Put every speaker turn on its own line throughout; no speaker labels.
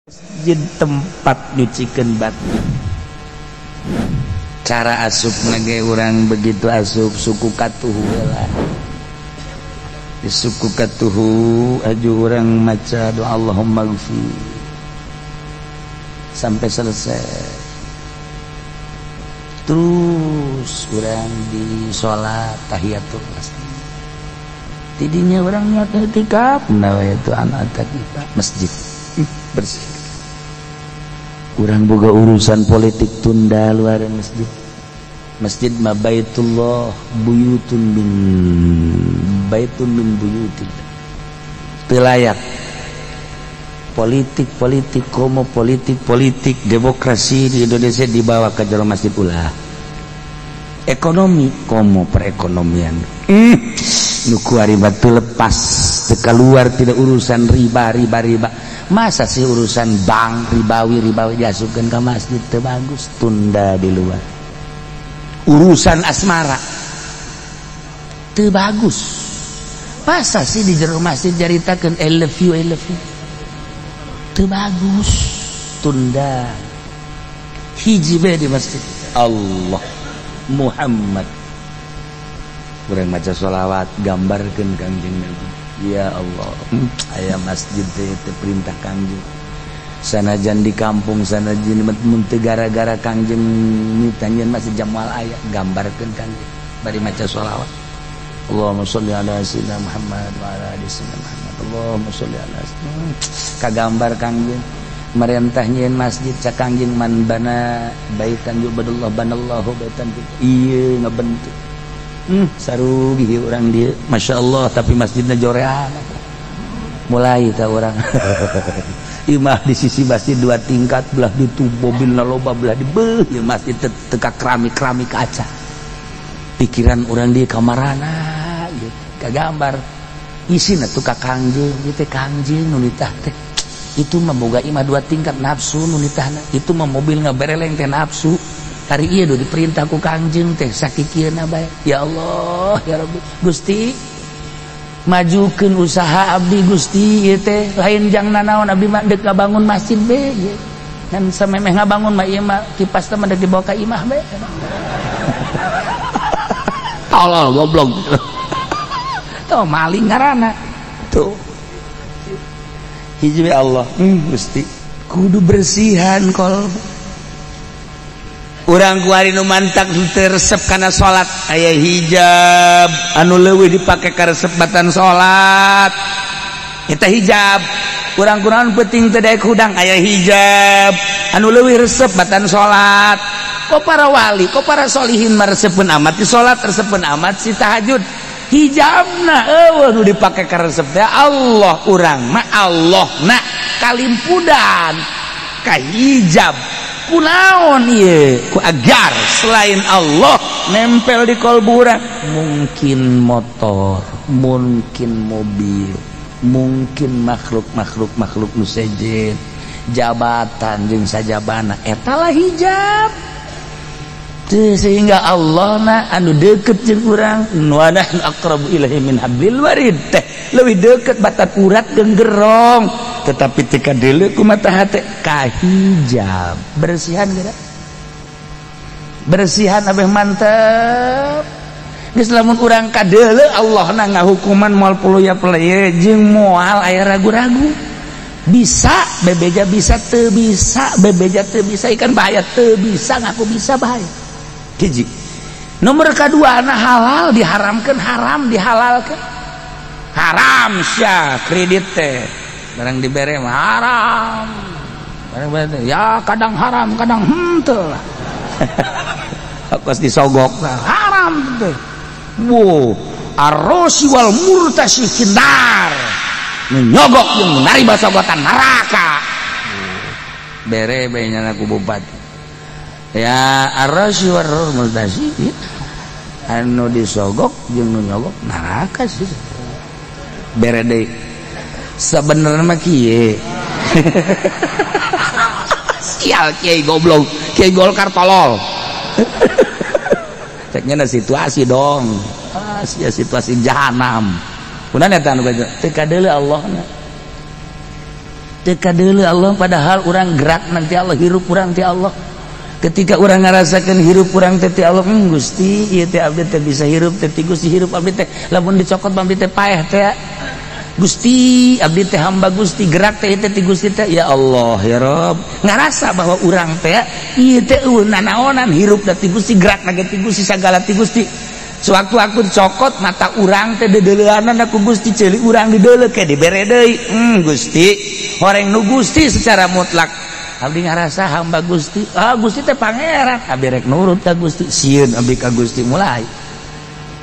Masjid tempat nyucikeun batin. Cara asup nage urang begitu asup suku katuhu lah, di suku katuhu aju urang maca doa Allahumma gfir sampai selesai. Terus urang di sholat tahiyatul masjid, tidinya urang niat itikaf, nawaitu an a'takifa masjid bersih. Urang boga urusan politik, tunda luar masjid. Masjid mah baitullah, buyutun min baitun min buyutillah. Teu layak politik politik, komo politik politik demokrasi di Indonesia dibawa ke jero masjid, ulah. Ekonomi, komo perekonomian nu kuari batu lepas teu keluar, tidak urusan riba riba riba. Masa sih urusan bank ribawi ribawi diasupkeun ke masjid? Teu bagus, tunda di luar. Urusan asmara teu bagus, masa sih di jero masjid caritakeun "I love you, I love you"? Teu bagus, tunda. Hiji be di masjid, Allah, Muhammad. Urang maca sholawat, gambarkeun Kangjeng Nabi. Ya Allah, aya masjid teh teh perintah Kangjeng. Sanajan di kampung, sanajan mun teu gara-gara Kangjeng mitanyeun masjid jamal aya. Gambarkeun Kangjeng bari maca sholawat, Allahumma sholli ala sayyidina Muhammad wa ala ali sayyidina Muhammad, Allahumma sholli ala kagambar Kangjeng merentah nyieun masjid. Cak Kangjeng, man bana baitan yu'badullah banallahu baitan. Ieu ngabentuk sarugi urang dieu, Masya Allah, tapi masjidnya jorean. Mulai ta urang imah di sisi masjid dua tingkat, belah ditu mobil loba, belah di beuh ieu masjid teka keramik-keramik kaca. Pikiran urang di kamarana gitu kagambar isina tuh ka Kangjeng ieu teh. Kangjeng nu nitah teh, itu mah boga imah dua tingkat nafsu nu nitahna, itu mah mobil ngabereleng teh nafsu. Hari ieu diperintah ku Kangjeng teh sakikieuna bae. Ya Allah, ya Rabbi, Gusti, majukeun usaha abdi, Gusti. Ieu teh lain jang nanaon, abdi mah deuk ngabangun masjid be ieu. Dan samemeh ngabangun mah ieu mah kipas teh mah deuk dibawa ka imah be. Tolol, goblok tuh, maling ngaranna tuh. Hiji Allah, Gusti, kudu bersihan kol urang kuari nu mantak teu resep kana salat. Aya hijab anu leuwih dipake karesep batan salat eta hijab. Urang kunaon penting teu daek hudang? Aya hijab anu leuwih resep batan salat. Kok para wali, kok para solihin mah resepeun amat di salat, resepeun amat si tahajud, hijabna eueuh nu dipake karesep teh Allah. Urang mah Allah na kalimpudan ka hijab. Kunaon ieu? Ku agar selain Allah nempel di kolbu urang, mungkin motor, mungkin mobil, mungkin makhluk-makhluk makhluk nu sejen, jabatan jeung sajabana, eta lah hijab. Teu, sehingga Allah na anu deket jeung urang, wa nahnu aqrabu ilaihi min hablil warid teh leuwih deket batan urat jeung gerong, tetapi teu kadeuleu ku mata hate, kahijab. Bersihan geura, bersihan abeh mantep geus. Lamun urang kadeuleu Allah na ngahukuman moal puluya peleye jeung moal aya ragu-ragu. Bisa bebeja bisa, teu bisa bebeja teu bisa, ikan bahaya. Teu bisa ngaku bisa, bahaya. Hiji nomor kedua, anak halal diharamkan, haram dihalalkan. Haram sia kredit teh, barang dibere mah haram, barang bere, ya kadang haram kadang henteu lah. Kos disogok nah, haram teh. Wow, arrosy wal murtasy finnar, nyogok jeung menerima sogotan neraka. Bere bae nya ku bupati ya, arrosy wal murtasy, anu disogok jeung nu nyogok neraka sih. Bere deui sebenarnya mah kieu. Sial, kiai goblok, kiai Golkar tolol. Ceknya na situasi dong, ah sia situasi jahanam. Kunaon eta anu teu kadeuleu Allah na? Teu kadeuleu Allah, padahal urang gerak nanti Allah, hirup urang ti Allah. Ketika urang ngarasakeun hirup urang teh ti Allah, Gusti, ieu teh abdi teh bisa hirup teh ti Gusti, hirup abdi teh lamun dicokot abdi teh paeh teh. Gusti, abdi teh hamba Gusti, gerak teh teh ti Gusti teh. Ya Allah, ya Rob, ngarasa bahwa urang teh ieu teh euweuh nanaonan, hirup da ti Gusti, gerak na ti Gusti, sagala ti Gusti. Sewaktu-waktu dicokot mata urang teh dedeuleuanan ku Gusti, ceuli urang dideuleu ke dibere deui. Gusti, horeng nu Gusti secara mutlak abdi ngarasa hamba Gusti. Ah, Gusti teh pangeran, abdi rek nurut ka Gusti, sieun abdi ka Gusti. Mulai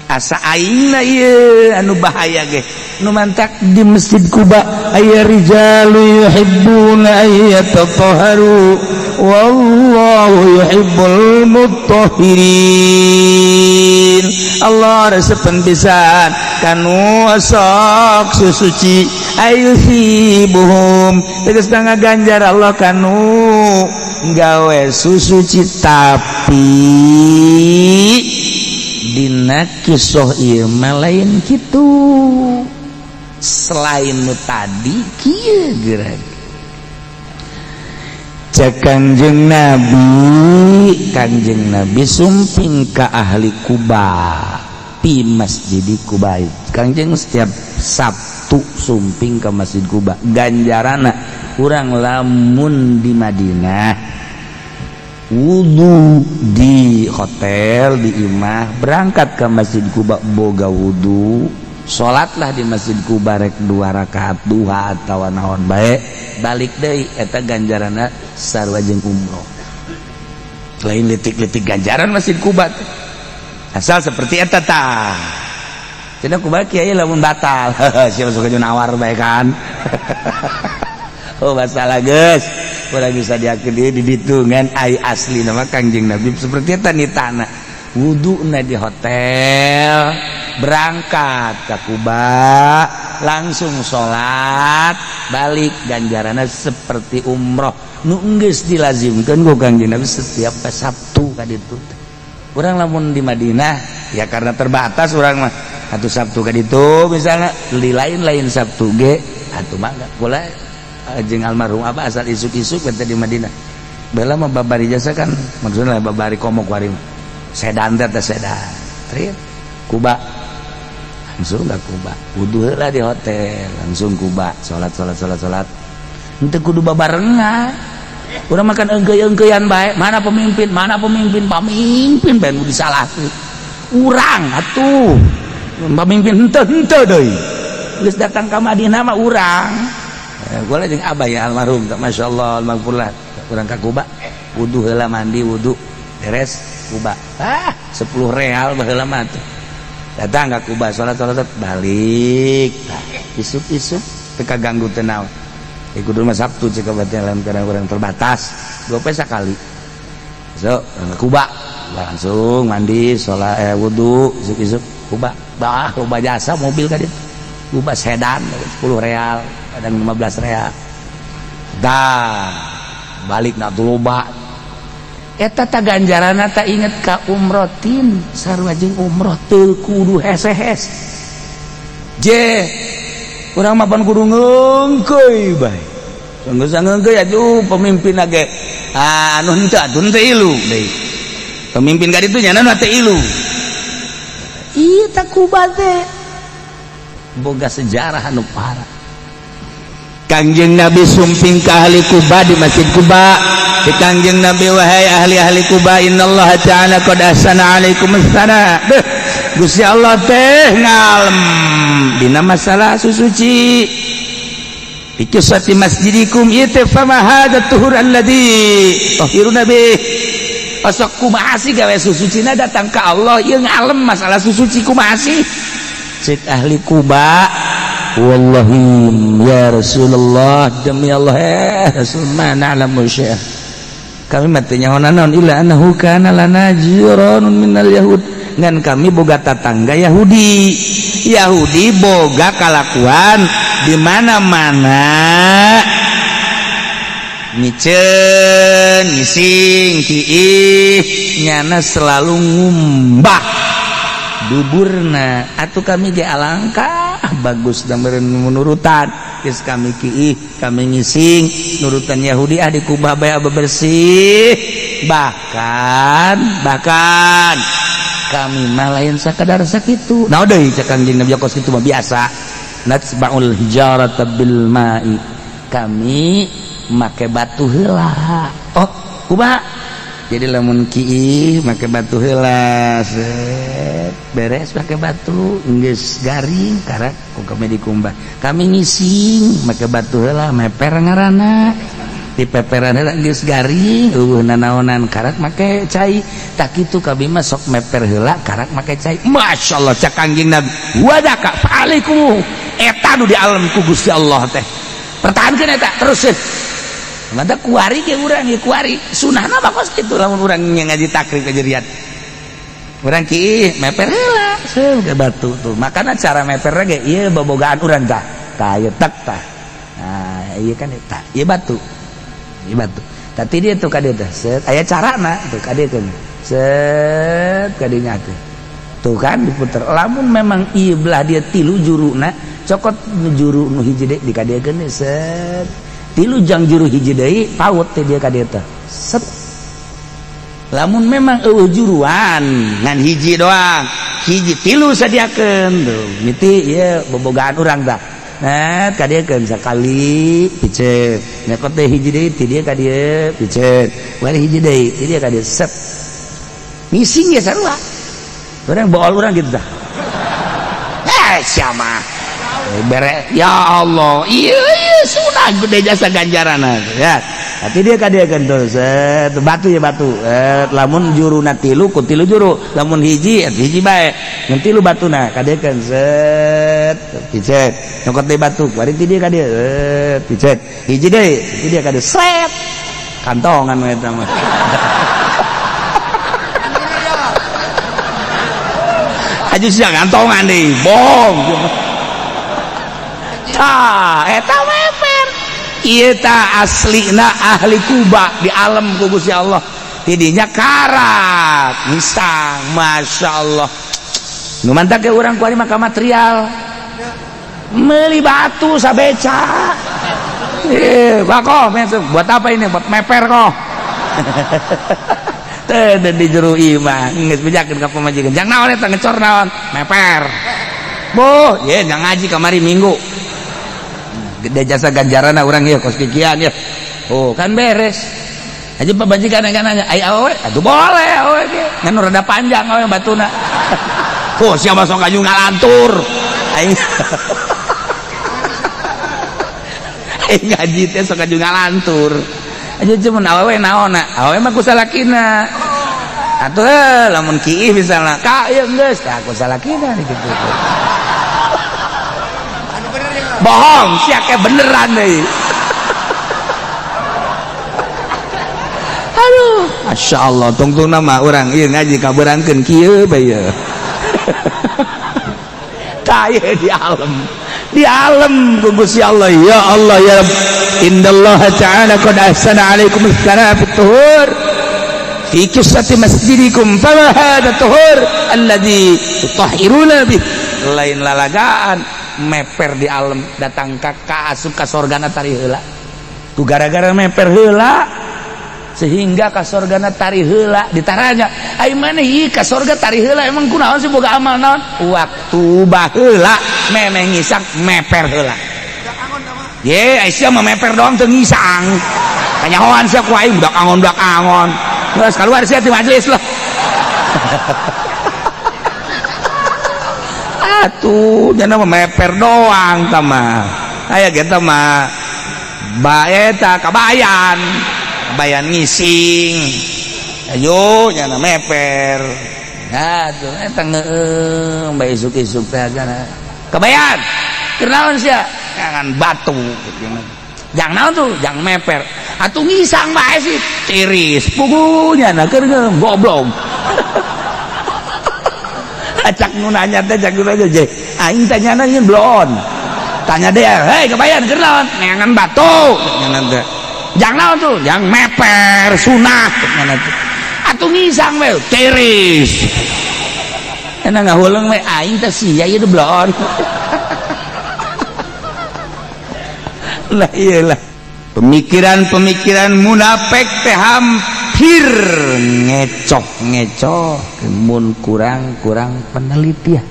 asa aingna ieu anu bahaya ge, nu mantak di Masjid Kuba aya rijalu yuhibbuna ay yatatahharu wallahu yuhibbul mutahhirin. Allah resepen pisan kanu sok susuci, ayuhibuhum, tegas ganjar Allah kanu gawe susuci. Tapi dina kisah ieu mah lain kitu. Selain nu tadi, kieu geura cek Kangjeng Nabi. Kangjeng Nabi sumping ka ahli Kuba pi Masjid Kuba. Kangjeng setiap Sabtu sumping ke Masjid Kuba. Ganjarana urang lamun di Madinah wudhu di hotel, di imah, berangkat ke Masjid Kuba boga wudhu, salatlah di Masjid Kuba, rek dua rakaat duha atau naon bae, balik deui, eta ganjaranna sarua jeung umroh. Lain letik-letik ganjaran Masjid Kuba teh, asal seperti eta tah. Cenah kumaha kiai lamun batal, siapa suka nawar bae kan. Oh, masalah geus kurang bisa diakini di ditu, ngan ai asli nama Kangjeng Nabi seperti eta di tanah, wudhu di hotel, berangkat ke Kuba, langsung sholat, balik, ganjarannya seperti umroh. Nu geus dilazimkeun ku Kangjeng Nabi setiap Sabtu ka ditu. Urang lamun di Madinah ya karena terbatas urang mah atau Sabtu ka ditu, misalnya di lain-lain Sabtu ge atuh mangga. Kula jeung almarhum apa asal isuk-isuk bete di Madinah. Bela mah babari jasa kan, maksudnya babari komok wari sedan teh sedan. Trit Kuba, langsung ke Kuba, wudu heula di hotel, langsung Kuba, salat salat salat salat, henteu kudu babarengan. Urang makan engkeu-engkeuyan bae, mana pemimpin, mana pemimpin, pamimpin bae nu disalahkeun. Urang atuh pamimpin henteu henteu deui. Geus datang ka Madinah mah urang. Gua jeung abah ya almarhum, Masya Allah, almarhum, urang ka Kuba, wudu heula, mandi wudu, beres Kuba. Ah, 10 real baheula mah tuh. Datang ka Kuba, salat salat, balik. Nah, isuk-isuk teu kaganggu teu naon. Kudu mah Sabtu cek berarti dalam keadaan urang terbatas. Dua poe sakali. So, ke Kuba langsung mandi, sholat, wudu, isuk-isuk Kuba. Bah, loba jasa mobil ka ditu. Kuba sedan 10 real, kadang 15 real. Dah, balik na loba. Eta ta ganjaranna ta inget ka umrotin, sarua jeung umroh, teu kudu hese-hese. Je, urang mah pan kudu ngeungkeuy bae. Geus ngeungkeuy atuh pemimpin ge. Ah, anu henteu atuh henteu ilu deui. Pemimpin ka ditu nya nu teu ilu. Ieu ta Kuba teh boga sejarah anu parah. Kangjeng Nabi sumping ke ahli Kuba di Masjid Kuba. Di Kangjeng Nabi, "Wahai ahli-ahli Kuba, innallaha ta'ala qad ahsana alaikum sana." Gusti Allah teh ngalem dina masalah susuci. Bi qissati masjidikum ieu teh, fama hadza tuhur alladzi tahiruna bih? Osok kumaha sih gawe susucina datang ke Allah ieu ngalem masalah susuci kumaha sih? Cek ahli Kuba, "Wallahi ya Rasulullah, demi Allah ya Rasul, ma na'lamu syai'an, kami mah teu nyaho naon, illa annahu kana lana jiranun minal yahud, ngan kami boga tatangga Yahudi. Yahudi boga kalakuan di mana-mana miceun, ngising, kiih, nyana selalu ngumbah duburna. Atuh kami ge alangkah Bagus da meureun menurutan geus kami kiih kami ngising nurutan Yahudi ah dikumbah bae bebersih. Bahkan bahkan kami mah lain sakadar sakitu. Nah deui cek Kangjeng Nabi kos kitu mah biasa. Natsba'ul hijarata bil ma'i. Kami make batu heula. Oh, kumaha? Jadi lamun kiih make batu heula, set beres make batu geus garing karak ku kami dikumbah. Kami ngising make batu heula meper ngaranna. Dipeperan heula geus garing eueuh nanaonan karak make cai. Tak kitu kami mah sok meper heula karak make cai. Masyaallah cak Kangjeng Nabi. Wadaka fa'alaikum. Eta nu di alam ku Gusti Allah teh. Pertahankeun eta terusin. Mata kuari ge urang ge kuari sunahna mah kos kitu lamun urang ngaji takrib kajerian. Urang kiih meper heula seuh ke batu tuh. Makana cara meperna ge ieu bobogaan urang tah. Tah ieu tek tah. Nah, ieu kan tah, ieu batu. Ieu batu. Tadi dia tuh ka dieu teh, set aya carana tuh ka dieu teh. Set ka dinya teh. Tuh kan diputer. Lamun memang ieu belah dia tilu juruna, cokot juru nu hiji deui dikadiekeun set. Tilu jang juru hiji deui paut teh dia ka dieu teh. Set. Lamun memang eueuh juruan ngan hiji doang, hiji tilu sadiakeun tuh. Miti ieu bobogaan urang tah. Nah, kadiekeun sakali piceut. Nyokot deui hiji deui ti dieu ka dieu piceut. Bari hiji deui ti dieu ka dieu set. Ngising ge sarua. Urang bool urang gitu tah. Eh, siapa? Bere, ya Allah, iya iya sudah gede jasa ganjaran ya. Nanti dia ka dieu kan tuh, set batu ya batu. Lamun juruna tilu ku tilu juru, lamun hiji hiji bae. Mun tilu batuna ka dieu kan set picet. Nyokot deui batu, bari ti dieu ka dieu, picet. Hiji deui, ti dieu ka dieu sret. Kantongan we eta mah. Aja sia kantongan deui, bohong. Tah, eta meper. Ieu tah aslina ahli Kuba di alam ku Gusti Allah. Tidinya karak, ngisang, Masya Allah. Nu mantak ke urang kuari maka material. Meuli batu sabeca. Bako, buat apa ini? Buat meper kok. Teu di jero imah, geus bejakeun ka pamajikan. Jang naon eta ngecor naon? Meper. Boh, ye jang ngaji kamari minggu. Gede jasa ganjaran urang ieu kos kikian ya. Oh, kan beres. Aja pamajikan kan nanya, "Ai awewe?" Atuh boleh awewe ge. Ngan rada panjang awewe batuna. Oh, siapa sok aju ngalantur. Aing aing ngaji teh sok aju ngalantur. Aja cuman awewe naonna? Awewe mah ku salakina. Atuh lamun kiih misalna, ka ieu geus tah ku salakina kitu. Bohong, sia ke beneran deui. Aduh, Masya Allah, tungtungna mah urang ieu ngaji kabeurangkeun kieu bae ieu. Tah ieu di alam. Di alam ku Gusti Allah, ya Allah ya Rabb. Innallaha ta'ala qad ahsana 'alaikum as-sana fit tuhur. Fi qissati masjidikum fama hadha tuhur alladzi tutahhiruna bih. Lain lalagaan meper di alam datang ka asup ka sorgana tari heula. Ku gara-gara meper heula sehingga ka sorgana tari heula ditaranya. Ai maneh ieu ka sorga tari heula emang kunaon sih boga amal naon? Waktu baheula memeh ngisang meper heula. Ye, ai sia mah meper doang teu ngisang. Kanyahoan sia ku aing budak angon. Terus keluar sia ti majelis lah. Atuh, jana mah meper doang tah mah. Aya ge tah mah bae ta kabayan. Kabayan ngising. Ayo jana meper. Atuh eta ngeueung bae isuk-isuk teh jana. Kabayan. Keur naon sia? Jangan batu. Jangan naon tuh, jangan meper. Atuh ngisang bae sih, tiris pugunya na keur goblok. Acak nu nanya teh, cak nu nanya je. Aing tanyana nyeun bloon. Tanya dia, "Hei, kebayan keur naon?" Neangan batu. Nyangan teh. Jangan naon tuh, jangan meper sunah nyangan teh. Atuh ngisang we, tiris. Enak ngahuleung we aing teh sia ieu bloon. Lah, iyalah, pemikiran-pemikiran munafik teh hampir ngecok-ngecok mun kurang-kurang penelitian.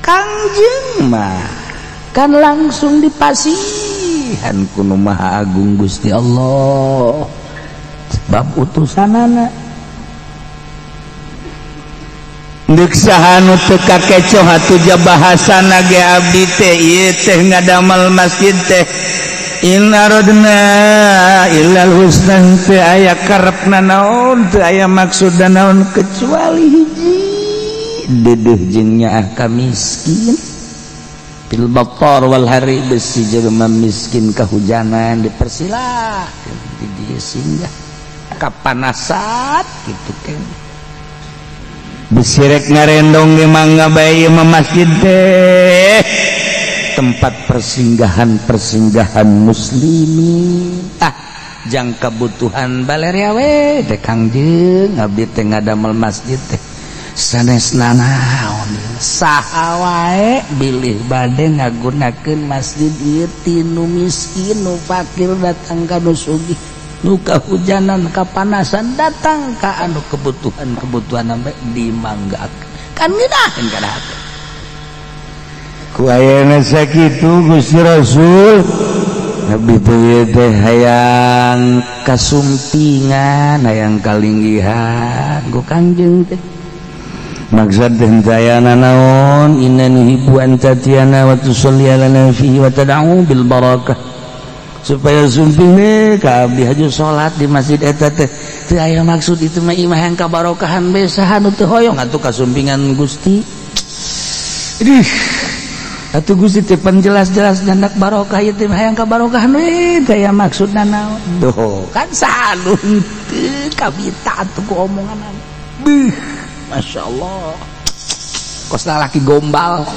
Kangjeng mah kan langsung dipasihan ku Nu Maha Agung Gusti Allah sebab utusanana. Ndek saha nu teu kakecoh atuh ja bahasana ge abdi teh ieu teh ngadamel masjid teh in aradna illal husna, teu aya karepna naon, teu aya maksudna naon kecuali hiji, deudeuh jeung nyaah ka miskin fil batar wal hari. Besi jelema miskin kahujanan dipersilahkeun di dieu singgah, kapanasat kitu kan besirek ngarendong ge mangga bae. Ieu mah masjid teh tempat persinggahan-persinggahan muslimin. Ah, jang kebutuhan balerea we teh. Kangjeng, abdi teh ngadamel masjid teh sanes nanaon, saha wae bilih bade ngagunakeun masjid ieu, ti nu miskin, nu fakir datang ka nu sugih, nu kahujanan, kapanasan datang ka anu kebutuhan-kebutuhan sampai dimanggakeun kan ngeunaheun kana hate. Ku ayeuna sakitu Gusti Rasul, Nabi teh teh hayang kasumpingan, hayang kalinggihan ku Kangjeng teh. Maksud teh aya naon, inna nuhibbu an tatiyana wa tusalli lana fihi wa tad'u bil barakah, supaya sumping deh ka abdi haju salat di masjid eta teh. Teu aya maksud itu mah, imah yang kabarokahan be. Saha nu teu hoyong atuh kasumpingan Gusti? Ih atuh Gusti teh pan jelas-jelas nyandak barokah ieu teh, hayang kabarokahan we, teu aya maksudna naon. Tuh kan saha nu teu kabita atuh ku omongan? Beuh, Masya Allah, kos lalaki gombal,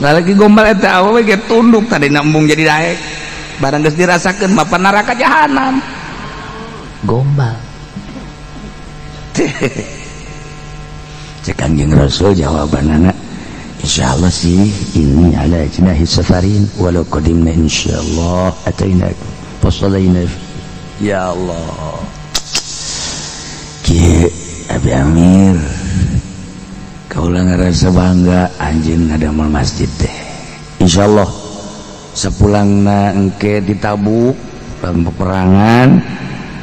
lalaki gombal eta awewe ge tunduk. Tadi embung jadi daek, barang geus dirasakeun bapak neraka jahanam. Gombal. Cek Kangjeng Rasul jawabanana, insyaallah sih ini ala jinahi safarin walau qadimna insyaallah atainakum fasalaina. Ya Allah, kieu Abi Amir, kaula ngerasa bangga anjeun ngadamel masjid teh. Insyaallah sepulangna engke di Tabuk peperangan,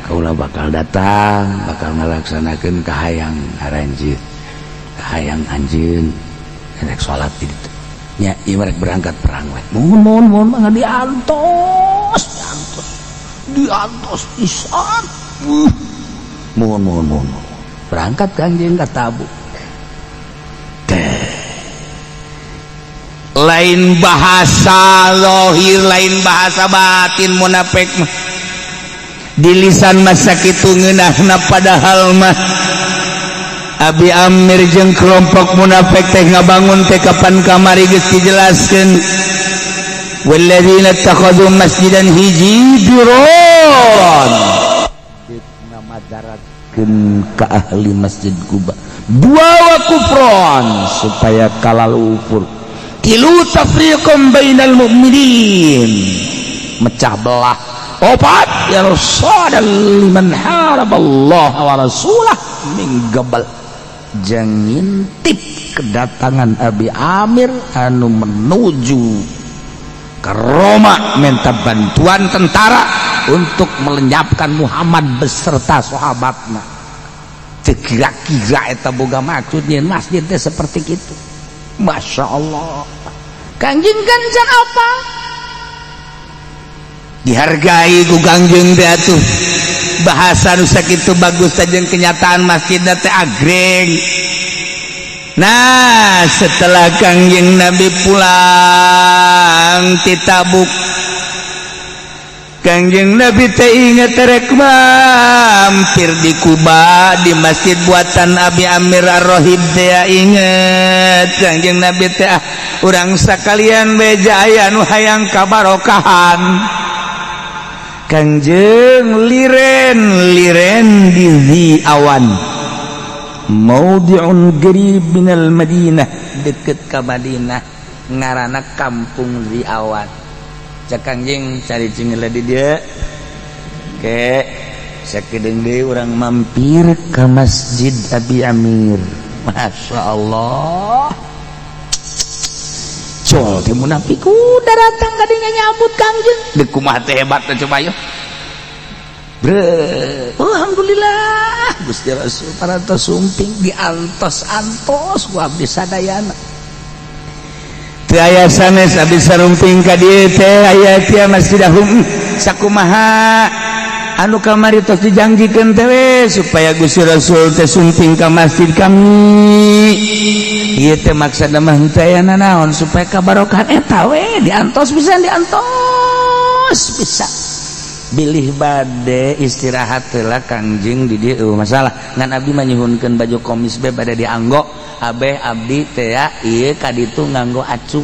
kaula bakal datang, bakal ngalaksanakeun kahayang aranjeun, kahayang anjeun rek salat di ditu nya. Ieu rek berangkat perang we. Mohon, mohon, mohon, mangga diantos, diantos, diantos pisan. Mohon, mohon, mohon. Berangkat Kangjeng ka Tabuk teh lain bahasa lohir, lain bahasa batin. Munafik mah di lisan masa kitu ngeunahna, padahal mah Abi Amir jeung kelompok munafik teh ngabangun teh kapan kamari geus dijelaskeun, walladzina ittakhadhu masjidan hiji diroran ngamadaratkeun ka ahli Masjid Quba, dua wa kufron supaya kalalupur, tilu tafriqum bainal mu'minin, mecah belah, opat ya rasul liman haraballah wa rasulah min qabl, jang ngintip kedatangan Abi Amir anu menuju ke Roma minta bantuan tentara untuk melenyapkan Muhammad beserta sahabatna. Teu kira-kira eta boga maksud nyeun masjid teh seperti itu. Masya Allah, Kangjeng kan apa dihargai ku Kangjeng teh atuh. Bahasa nu sakitu bagus jeung kenyataan masjid teh agreng. Nah, setelah Kangjeng Nabi pulang ti Tabuk, Kangjeng Nabi teh inget rek mampir di Kuba, di masjid buatan Abi Amir Ar-Rohib teh. Inget Kangjeng Nabi teh, ah, urang sakalian beja aya nu hayang kabarokahan. Kangjeng liren liren di Zi Awan, maudi'un qarib minal Madinah, deket ka Madinah, ngarana kampung Zi Awan. Cek Kangjeng, "Cari cing di dieu ke sakedeung deui urang mampir ke Masjid Abi Amir." Masya Allah, col teh munafik udah datang kadinya nyambut Kangjeng. Deuk kumaha teh hebat teh, coba yuk. Bre, oh, alhamdulillah Gusti Rasul parantos sumping, diantos-antos ku abdi sadayana. Teu aya sanes, abdi sarumping ka dieu teh aya tia masjidahum. Sakumaha anu kamari tos dijanjikeun teh we, supaya Gusti Rasul teh sumping ka masjid kami ieu teh. Maksudna mah henteu aya nanaon, supaya kabarokahan eta we diantos, bisa diantos, bisa bilih bade istirahat heula Kangjeng di dieu masalah. Ngan abdi mah nyuhunkeun baju komis be bade dianggo abeh abdi teh ya, ieu ka ditu nganggo acuk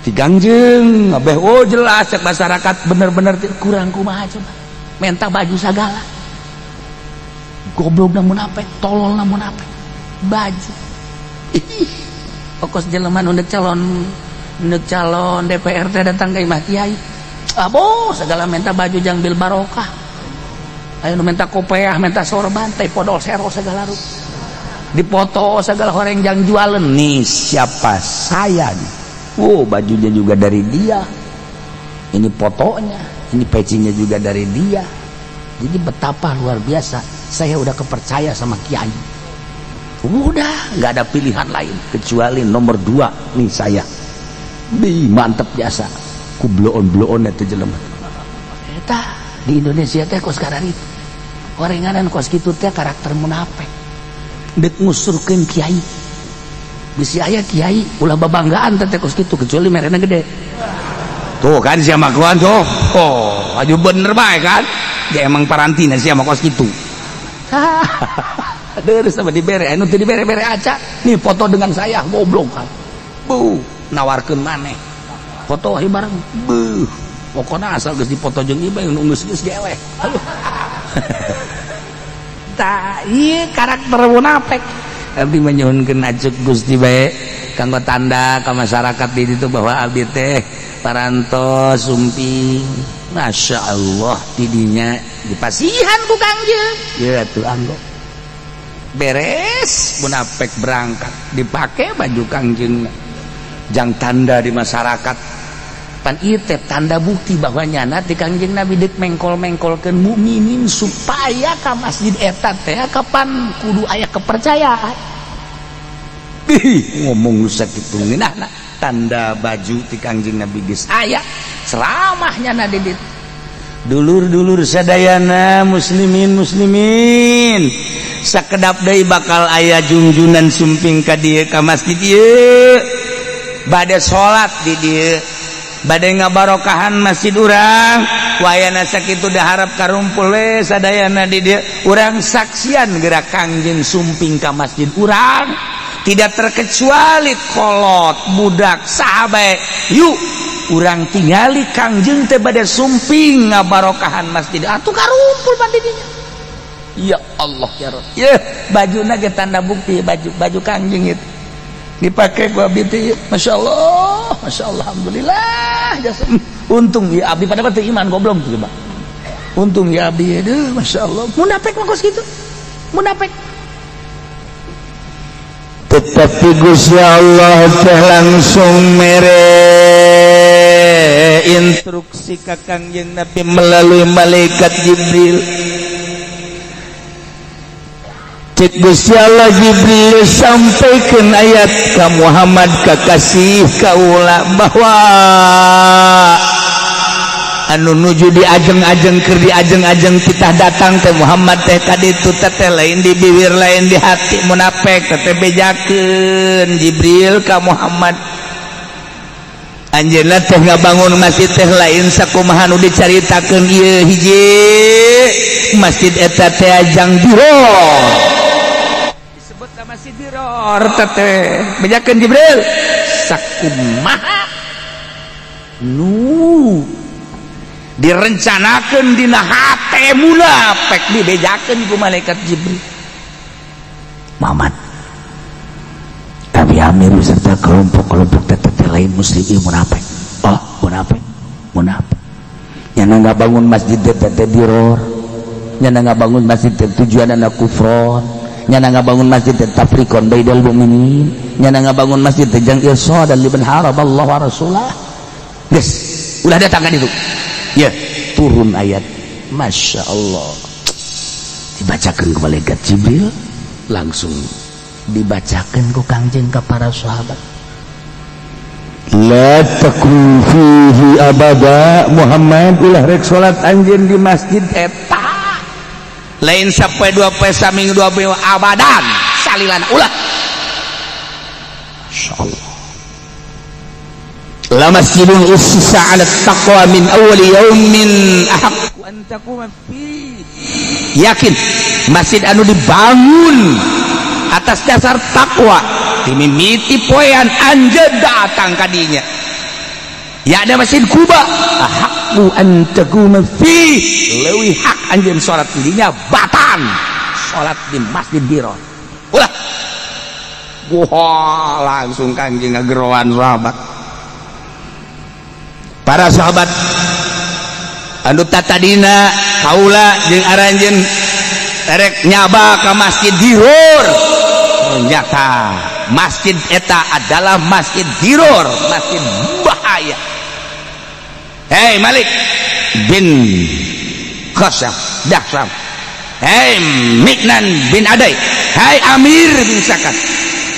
di Kangjeng abeh. Oh, jelas cek masyarakat bener-bener kurang kumaha coba, minta baju sagala. Goblok namun apa, tolol namun apa, baju. Ih, pokos jelema nu calon, nu calon DPR teh datang ke imah kiai, abo segala minta baju jang bil barokah. Ayo nu minta kopeah, minta sorban teh, podol sero segala rupa dipoto segala orang jang jualan. Nih siapa saya nih? Oh, bajunya juga dari dia, ini fotonya, ini pecinya juga dari dia. Jadi betapa luar biasa saya udah kepercaya sama kiai, udah nggak ada pilihan lain kecuali nomor 2 nih saya. Bi mantep biasa ku bloon bloon itu jelema eta di Indonesia teh. Kos itu orenganan kos kitu teh karakter munafik, dek ngusurkeun kiai. Bisi aya kiai ulah babanggaan teh kos kitu, kecuali merena gede tuh kan. Siapa makuan tuh? Oh, aju bener bae kan dia emang parantina siapa kos kitu. Terus sama dibere, anu teu dibere-bere aca nih foto dengan saya, goblok kan. Bu nawarkeun maneh foto hi bareng. Beuh, pokoknya asal geus dipoto jeung ieu bae, nu geus geus geleh. Aduh, tah ieu karakter munafik. Abdi menyuhunkeun acuk Gusti bae kanggo tanda ka masyarakat di ditu bahwa abdi teh parantos sumping. Masya Allah, tidinya dipasihan ku Kangjeng ya tuh, anggo. Beres, munafik berangkat, dipakai baju Kangjeng jang tanda di masyarakat. Pan ieu teh tanda bukti bahwa nyana ti Kangjeng Nabi dek mengkol-mengkolkeun mukminin supaya ka masjid eta teh kapan kudu aya kepercayaan. Ih, ngomong nu sakitu ngeunahna tanda baju ti Kangjeng Nabi geus aya ceramahnya na di ditu. Dulur-dulur sadayana, muslimin muslimin, sakedap deui bakal aya jungjunan sumping ka dieu, ka masjid ieu, bade salat di dieu, bade ngabarokahan masjid urang. Wayana sakitu diharap karumpul we sadayana di dieu, urang saksian gerak Kangjeng sumping ka masjid urang, tidak terkecuali kolot budak sahabat. Yuk urang tingali Kangjeng teh bade sumping ngabarokahan masjid atuh, karumpul pan didinya. Ya Allah ya Rabb ya, bajuna ge tanda bukti, baju baju Kangjeng itu dipakai gua abdi teh. Masya Allah, Masya Allah, alhamdulillah jasa. Untung ya abdi pada teu iman, goblok tuh coba. Untung ya abdi, aduh, Masya Allah, munafik mah kos kitu, munafik.
Tetapi Gusti Allah teh langsung mere instruksi ka Kangjeng Nabi melalui malaikat Jibril. Cek Gusti Allah, "Jibril, sampaikan ayat ka Muhammad, kakasih kaula, bahwa anu nuju diajeng-ajeng, keur diajeng-ajeng titah datang teh Muhammad teh ka ditu teh lain di bibir, lain di hati, munafik teh." Bejakeun Jibril ka Muhammad, anjeunna teh ngabangun masjid teh lain sakumaha nu dicaritakeun ieu. Hiji, masjid eta teh ajang diror,
disebut masjid diror teh. Bejakeun Jibril sakumaha nu direncanakan dina hate munafik, dibejakeun ku malaikat Jibril.
Muhammad, Abi Amir beserta kelompok-kelompok teh lain muslim, munafik. Oh, munafik.
Munafik nyana ngabangun masjid teh teh diror, nyana ngabangun masjid teh tujuanana kufron, nyana ngabangun masjid teh tafriqon bainal mukminin, nyana ngabangun masjid teh jang irsadan liman haraballah wa rasulah. Geus ulah datang ka ditu ya, turun ayat. Masya Allah, dibacakan ke malaikat Jibril, langsung dibacakan ku Kangjeng ke para sahabat. La taqum fihi abada. Muhammad, ulah rek salat anjeun di masjid eta, lain sampai dua poe, saminggu, 2 minggu, abadan, salilana ulah. Masya Allah. La masjidun ussisa ala taqwa min awwali yaumin ahaqqu an taquma fi. Yakin masjid anu dibangun atas dasar takwa dimimiti poean anjeun datang kadinya ya, ada Masjid Kuba, ahaqqu an taquma fi, leuwih hak anjeun salat dinya batan salat di Masjid Dirar ulah. Wah, langsung Kangjeng ngageroan sahabat, para sahabat anu tatadina kaula jeung aranjeun erek nyaba ke Masjid Diror, ternyata masjid eta adalah Masjid Diror, masjid bahaya. Hei Malik bin Khasam Daksam, hei Miknan bin Adai, hei Amir bin Sakan,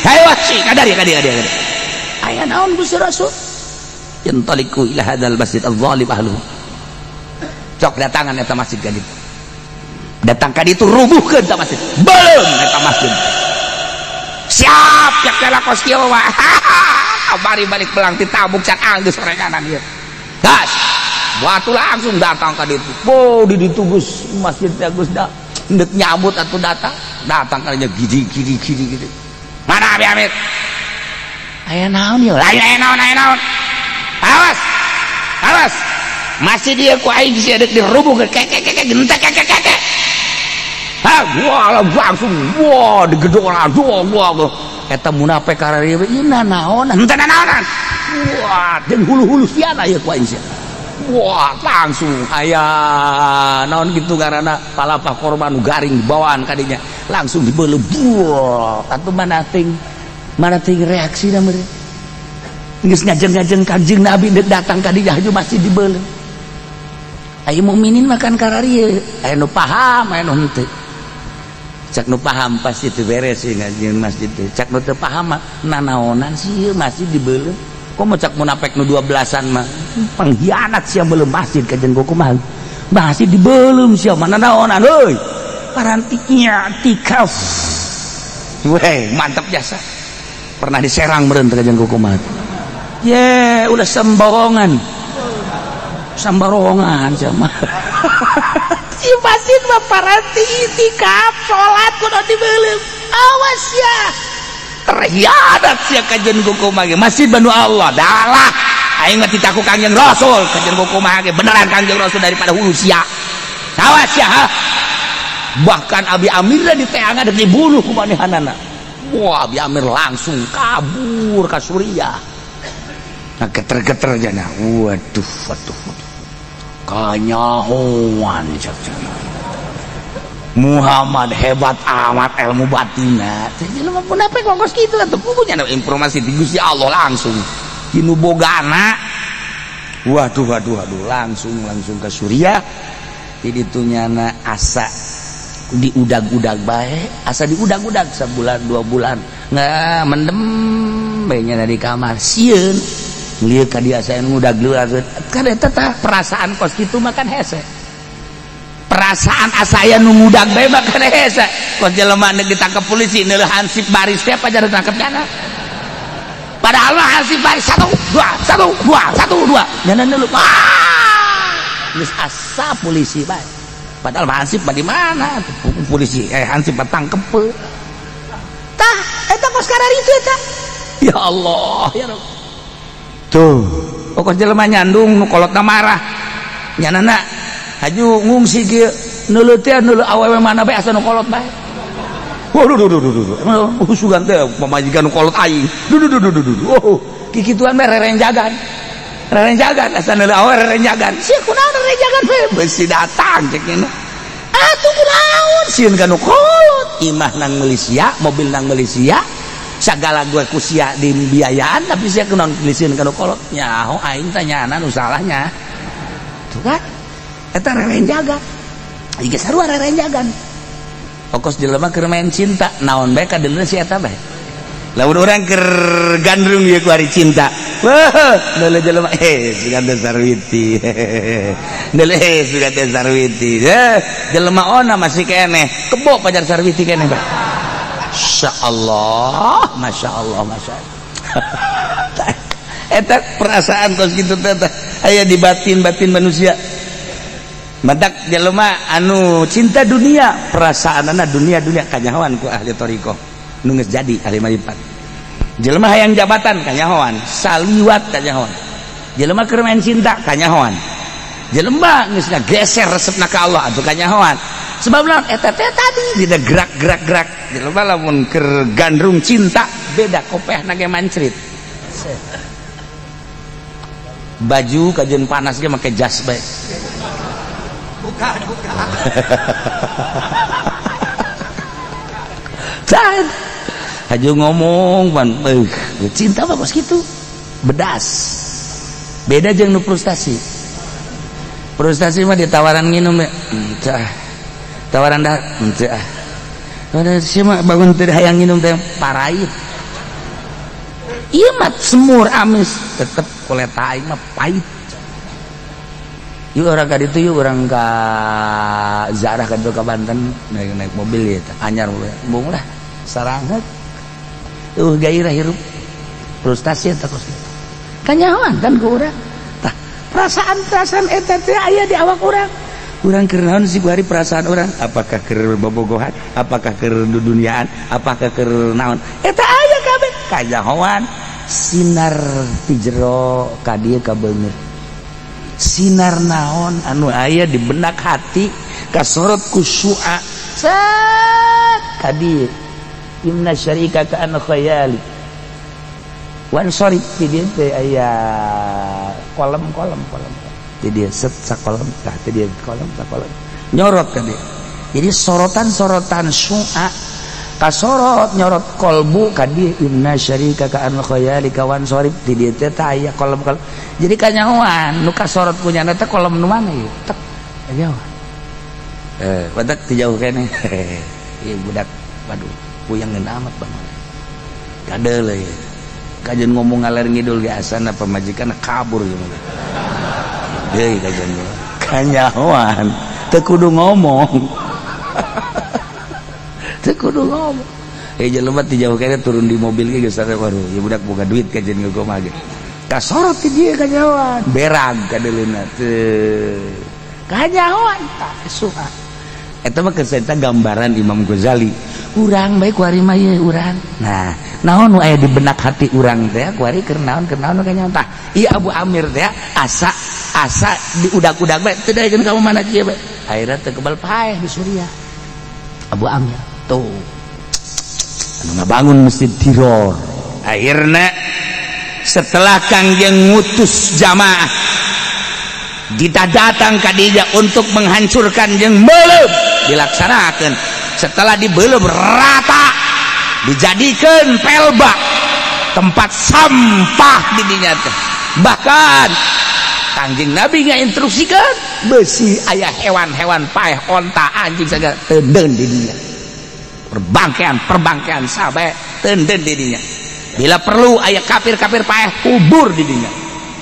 hei Wahsy, kadari kadari kadari kadari. Aya naon, Gusti Rasul? Yantaliku ila hadzal masjid al-zalim ahluhu. Cok datangan eta masjid ka ditu, datang ka ditu, rubuhkeun eta masjid, belum eta masjid siap ya kela kos kieu mah. Kamari balik belang ditabuk can anggeus sorenganan ieu gas batu. Langsung datang ka ditu. Oh, di ditu geus masjid teh geus da endek nyambut atuh. Datang datang kalinya gidi gidi gidi gidi. Mana Abi Amir? Aya naon ieu? Lain aya naon, aya naon. Awas awas, masih dia ku aing sia dek dirubuh ke ke ke ke gentek ke ke ke. Ha, wah, langsung wah digedor wah wah. Eta munafik kararieu ieu naon? Henteu naonan. Wah, jeung hulu-hulu siana ieu ku aing sia. Wah, langsung aya naon gitu karena palapah korban garing bawaan kadinya langsung dibeuleum. Buah, atuh mana ting reaksi na meureun geus ngajeng-ngajeng Kanjeng Nabi dek datang ka dinya haju masih dibeuleum. Aya mukminin makan kararieu, aya nu paham, aya nu henteu. Cak nu paham pasti teu beres sih ngajeng masjid teh. Cak nu teu paham mah nanaonan sih ieu masjid dibeuleum. Komo cak munafik nu 12-an mah, pengkhianat sia beuleum masjid kajen kumaha, masjid dibeuleum sia mah nanaonan euy, paranti i'tikaf. Weh, mantap jasa. Pernah diserang meureun teh kajen kumaha ye, ulah sembarongan sembarongan sia mah. Si masjid mah paranti itikaf salat kudu dibeuleum, awas ya terhianat sia kajen kumaha ge. Masjid banu Allah dalah aing mah titaku Kangjeng Rasul, kajen kumaha ge beneran Kangjeng Rasul daripada hulu sia. Awas ya ha? Bahkan Abi Amir di teangan dek dibunuh ku manehanana. Wah, Abi Amir langsung kabur ke Suriah. Nah, geter-geter jana. Waduh waduh waduh, kanyahoan cak Muhammad hebat amat ilmu batina. Jelema munafik kos kitu atuh, punya informasi di Gusti Allah langsung tinu bogana. Waduh waduh waduh, langsung langsung ke Suriah. Jadi nyana asa diudag-udag bae, asa diudag-udag sebulan 2 bulan nggak mendem bae nya di kamar, sieun lieu ka dia saya ngudag luar kan. Eta tah perasaan kos kitu makan hese, perasaan asa aya nu ngudag bae makan hese. Kos jelema nu ditangkap polisi neuleuh hansip baris teh apa jadi tangkap kana, padahal mah hansip baris satu dua satu dua satu dua nyana neuleuh, ah geus asa polisi bae, padahal mah hansip mah di mana polisi, eh, hansip mah tangkep. Tah eta kos itu eta. Ya Allah ya Rabb. Tuh pokok jelema nyandung nu kolotna marah nyanana haju ngungsi kieu, neuleuh teh neuleuh awewe mana bae asa nu kolot bae. Waduh, duh, duh, duh, duh, oh, sugan teh pamajikan nu kolot aing. Duh, duh, duh, duh, duh, oh, kikituan bae rerenjagan. Rerenjagan asa neuleuh awewe rerenjagan. Sia kunaon rerenjagan we? Besi datang cek nya. Atuh kunaon sieun ka nu kolot. Imah nang Malaysia, mobil nang Malaysia, sagala gue ku sia dibiayaan tapi sia kunaon sieun ka nu kolot. Nyaho aing teh nyana nu salahnya. Tuh kan? Eta rerenjagan. Ieu sarua rerenjagan. Fokus jelema keur main cinta, naon bae kadeuleuh si eta bae. Lamun urang keur gandrung ieu ku ari cinta. Wah, neuleuh jelema sugan teh Sarwiti. Neuleuh sugan teh Sarwiti. Jelema ona masih keneh, kebo pajar Sarwiti keneh bae. Masyaallah, masyaallah, masyaallah. Eta perasaan kos kitu teh aya di batin-batin manusia. Matak jelema anu cinta dunia, perasaanana dunia-dunia kanyahoan ku ahli thariqah. Nu geus jadi ahli marifat. Jelema hayang jabatan kanyahoan, saliwat kanyahoan. Jelema keur main cinta kanyahoan. Jelema geus ngageser resepna ka Allah atuh kanyahoan. Sebab naon eta teh tadi dina gerak-gerak-gerak. Jelema lamun keur gandrung cinta beda kopehna ge mancrit. Baju kajian panas ge make jas bae.
Bukan, bukan.
Can. Haju ngomong pan, cinta mah kos kitu. Bedas. Beda jeung nu frustasi. Frustasi mah ditawaran nginum ya. Henteu ah. Tawaran dah, henteu ah. Ada sia mah bangun teu hayang nginum teh parait. Ieu mah semur amis tetep kuleta aing mah pahit. Yuk orang ka ditu yuk orang ka Zarah ka ditu ka Banten naik mobil ya anyar mobil bung lah saranget gairah hirup frustasi eta kos kitu kanyahoan kan ku urang tah perasaan-perasaan eta teh aya di awak urang. Urang keur naon sih kuari perasaan urang, apakah keur bobogohan, apakah keur duniaan, apakah keur naon eta aya kabeh kanyahoan. Sinar ti jero ka dieu ka beungeut, sinar naon anu aya di benak hati kasorot ku syu'a set ka dieu inna syarika ka an khayali wan sorry ti dieu teh aya kolom-kolom kolom ti dieu set sakolom tah ti dieu kolom sakolom nyorot ka dieu. Jadi sorotan-sorotan syu'a kasorot nyorot kolbu ka dieu inna syarika ka an khayali wan sorry ti dieu teh aya kolom-kolom. Jadi kanyahoan nu kasorot punya teh kolom nu mana ieu tek kanyahoan badak ti jauh keneh. Ieu budak waduh puyeng amat bang kadeuleuh ieu kajeun ngomong ngaler ngidul ge asana pamajikan kabur ieu mah deui kajeun kanyahoan teu kudu ngomong. Teu kudu ngomong jelema ti jauh keneh turun di mobil ge geus waduh ieu budak boga duit kajeun kumaha ge kasorot ti dieu kanyahoan berag kadeuleuna teu kanyahoan tah suka eta mah keur gambaran Imam Ghazali urang bae kuari mah ieu urang. Nah naon nu aya di benak hati urang teh kuari keur naon kanyahoan tah ieu Abu Amir teh asa asa diudag-udag bae teu daekeun ka mana kieu bae akhirna teu kebal paeh di Suriah Abu Amir tuh anu ngabangun Masjid Diror. Akhirna setelah Kangjeng ngutus jamaah kita datang ka dinya untuk menghancurkan jeung beuleum dilaksanakan. Setelah dibeuleum rata dijadikan pelba tempat sampah di dinya teh. Bahkan Kangjeng Nabi ngainstruksikan besi aya hewan-hewan paeh onta anjing segala teudeun di dinya, perbangkean sabae teudeun di dinya. Bila perlu aya kafir-kafir paeh kubur di dinya.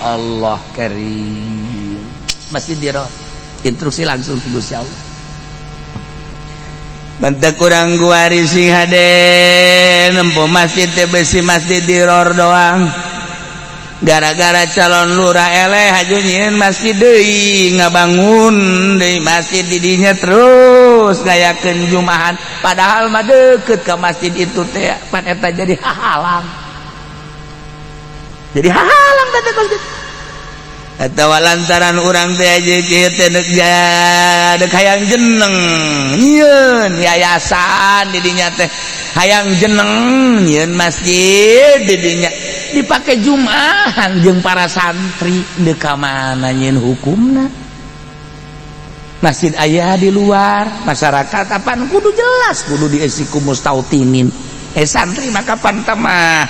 Allah karim. Masjid Diror instruksi langsung ke Gusti Allah. Bentek kurang guari sing hade nempo masjid teh besi Masjid Diror doang. Gara-gara calon lurah eleh haju nyieun masjid deui ngabangun deui masjid di dinya terus ngayakeun jumahan padahal mah deukeut ka masjid itu teh pan eta jadi hahalang. Jadi hahalang teh masjid. Eta lantaran urang teh aja kieu teh deuk hayang jeneng nyieun yayasan di dinya teh hayang jeneng nyieun masjid di dinya. Dipakai Jumahan jeung para santri, deuk ka mana nyieun hukumna? Masjid aya di luar masyarakat, apaan kudu jelas, kudu diisi ku mustautinin. Santri maka mah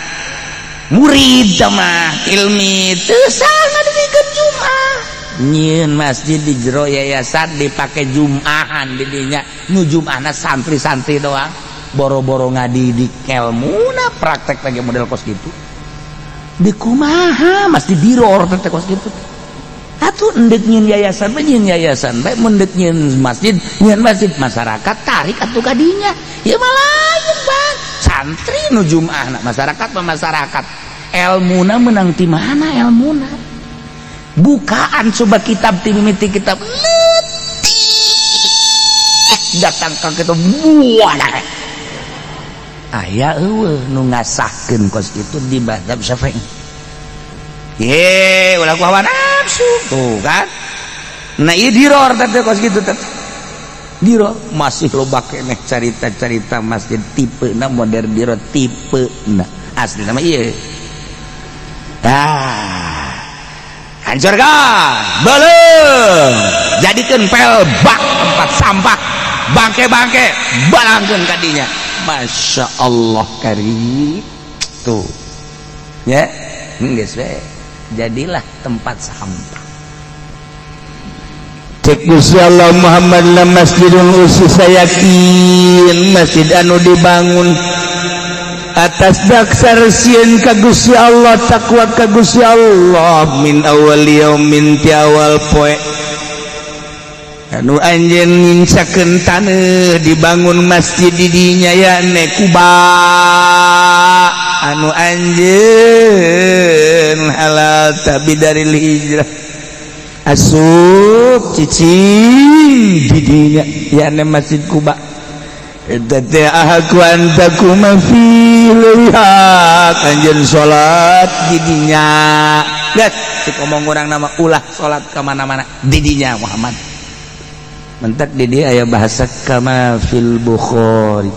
murid mah ilmi teu sangat didikeun Jumat. Nyieun masjid di jero yayasan, dipakai Jumahan di dinya, nu Jumahna santri-santri doang, boro-boro ngadidik ilmuna, praktek lagi model kos gitu di kumaha masjid diror teh kos gitu. Atuh endek nyieun yayasan bae, nyieun yayasan bae, mun deuk nyieun masjid, nyieun masjid, masyarakat tarik atuh kadinya. Ya malah bang, santri nu Jumahna, masyarakat mah masyarakat, elmuna menang ti mana elmuna? Bukaan coba kitab ti mimiti kitab leutik datang ka kitab buah aya eueuh nu ngasahkeun kos kitu di mazhab Syafi'i. Ye, ulah ku hawa nafsu tuh kan. Nah, ieu diror teh kos kitu teh. Diror masih loba keneh carita-carita masjid tipe na modern diror tipe na asli nama ieu. Ah, hancurkan, belum jadikan pel bak tempat sampah, bangke-bangke balangkeun kadinya. Masya Allah karim tuh ya, geus we jadilah tempat sampah.
Cek Gusti Allah Muhammad, la masjidun ussisa, yakin masjid anu dibangun atas dasar sieun ka Gusti Allah, takwa ka Gusti Allah, min awal yaumin, ti awal poe anu anjeun ngincakeun taneuh dibangun masjid di dinya, yakni Kuba, anu anjeun halal tapi dari hijrah asup cicing di dinya, yakni Masjid Kuba. Eta teh ahaqqu an taquma fi, lihat anjeun salat di dinya.
Geus cek omong urang nama ulah salat ka mana-mana di dinya Muhammad. Mentak di dia aya bahasa kama fil Bukhari,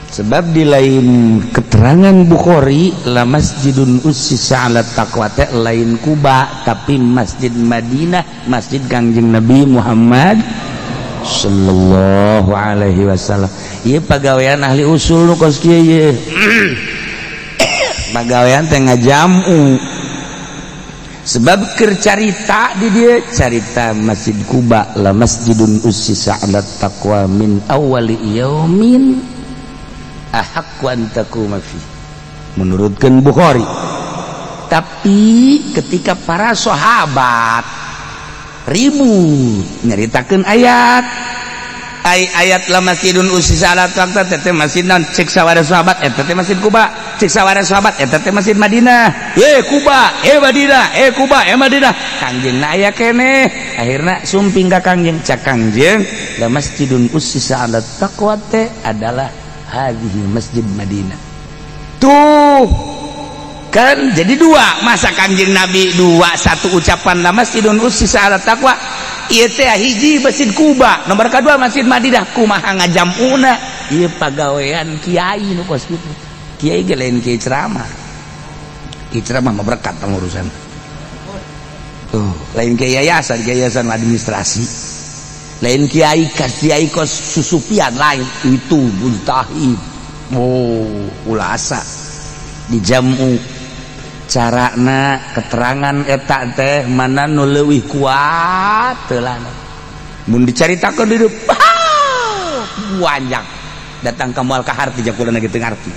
sebab di lain keterangan Bukhari la masjidun ussisa ala taqwa teh lain Kuba, tapi Masjid Madinah, Masjid Kangjeng Nabi Muhammad sallallahu alaihi wasallam. Ieu pagawean ahli usul nu kos kieu, ieu pagawean teh ngajamu, sebab keur carita di dia carita Masjid Kuba, la masjidun ussisa ala taqwa min awwali yaumin ahaqqu an taquma fi, menurutkan Bukhari. Tapi ketika para sahabat ribut nyaritakeun ayat ay ayat la masjidun ussisa ala taqwa teh masjid naon, cek sawara sahabat eta teh Masjid Kuba, cek sawara sahabat eta teh Masjid Madinah. Eh, Kuba, eh, Madinah, eh, Kuba, eh, Madinah. Kangjeng na aya keneh, akhirna sumping ka Kangjeng. Cak Kangjeng, la masjidun ussisa ala taqwa teh adalah hadhihi Masjid Madinah. Tuh kan jadi dua, masa Kangjeng Nabi dua satu ucapan, la masjidun ussisa ala taqwa ieu teh hiji Masjid Kuba, nomor kedua Masjid Madinah, kumaha ngajamuna? Ieu pagawean kiai nu kos kitu. Kiai ge lain kiai ceramah, kiai ceramah mah berkat pengurusan tuh, lain kiai yayasan, kiai yayasan administrasi, lain kiai kas kiai kos susupian, lain itu mujtahid. Oh, ulasa dijamu carana keterangan eta teh mana nu leuwih kuat teulana. Mun dicaritakeun di panjang datang ka moal kaharti, jakulana gitu ngarti.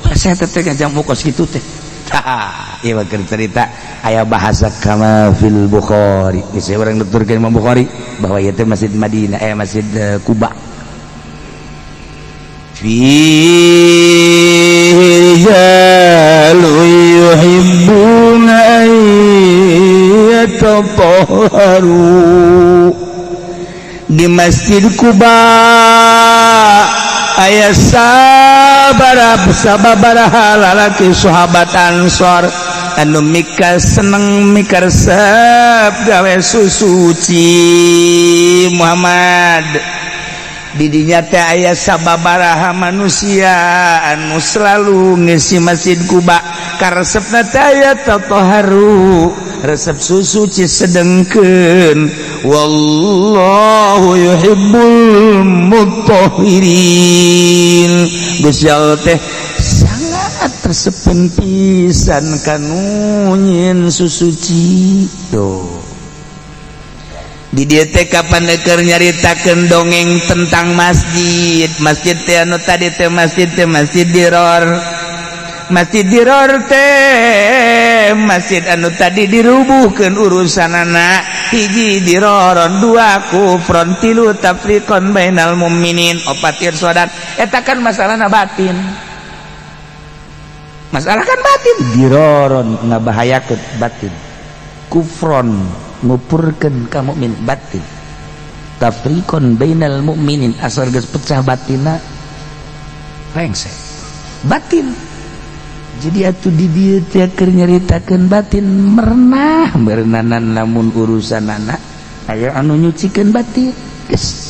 Wah, saya teh ngajamu kos kitu teh. Tah, ieu mah keur cerita aya bahasa kama fil Bukhari. Geus urang nuturkeun Imam Bukhari bahwa ieu teh Masjid Madinah, eh, Masjid Kuba.
Fihi rijalun yuhibbuna an yatatahharu, di Masjid Kuba aya sabara sababaraha lalaki sahabat Ansor anu mika seneng, mikaresep gawe susuci. Muhammad. Didinya teh aya sababaraha manusia anu selalu ngisi Masjid Quba, karesepna teh aya tatoharu, resep susuci sedengkeun. Wallahu yuhibbul mutahhirin. Gusti Allah teh sangat resepeun pisan kanu nyieun susuci. Tuh, di dieu teh kapan keur nyaritakeun dongeng tentang masjid. Masjid teh anu tadi teh masjid teh Masjid Diror. Masjid Diror teh masjid anu tadi dirubuhkeun. Urusanana hiji diroron, dua kufron, tilu tafriqon bainal mukminin, opat irsodan. Eta kan masalahna batin, masalah kan batin. Diroron ngabahayakeun batin, kufron ngupurkeun ka mukmin batin, tafriqon bainal mukminin asal geus pecah batina, rengse batin. Jadi atuh di dieu teh keur nyaritakeun batin merenah merenanan, lamun urusanana aya anu nyucikeun batin. Geus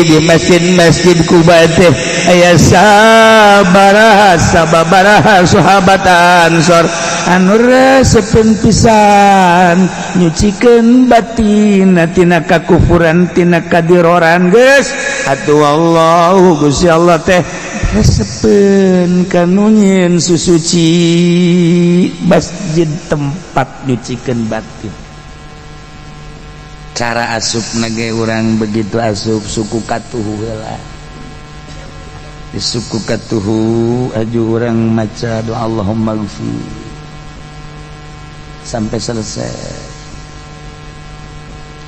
di masjid-masjid Quba teh aya sabaraha sababaraha sahabat Ansor anu resepeun pisan nyucikeun batin tina kakufuran, tina kadiroran. Geus atuh, Allahu Gusti Allah teh resepeun kanu nyieun susuci. Masjid tempat nyucikeun batin. Cara asup nage urang begitu asup suku katuhu heula. Di suku katuhu aju urang maca doa Allahumma gfir sampai selesai.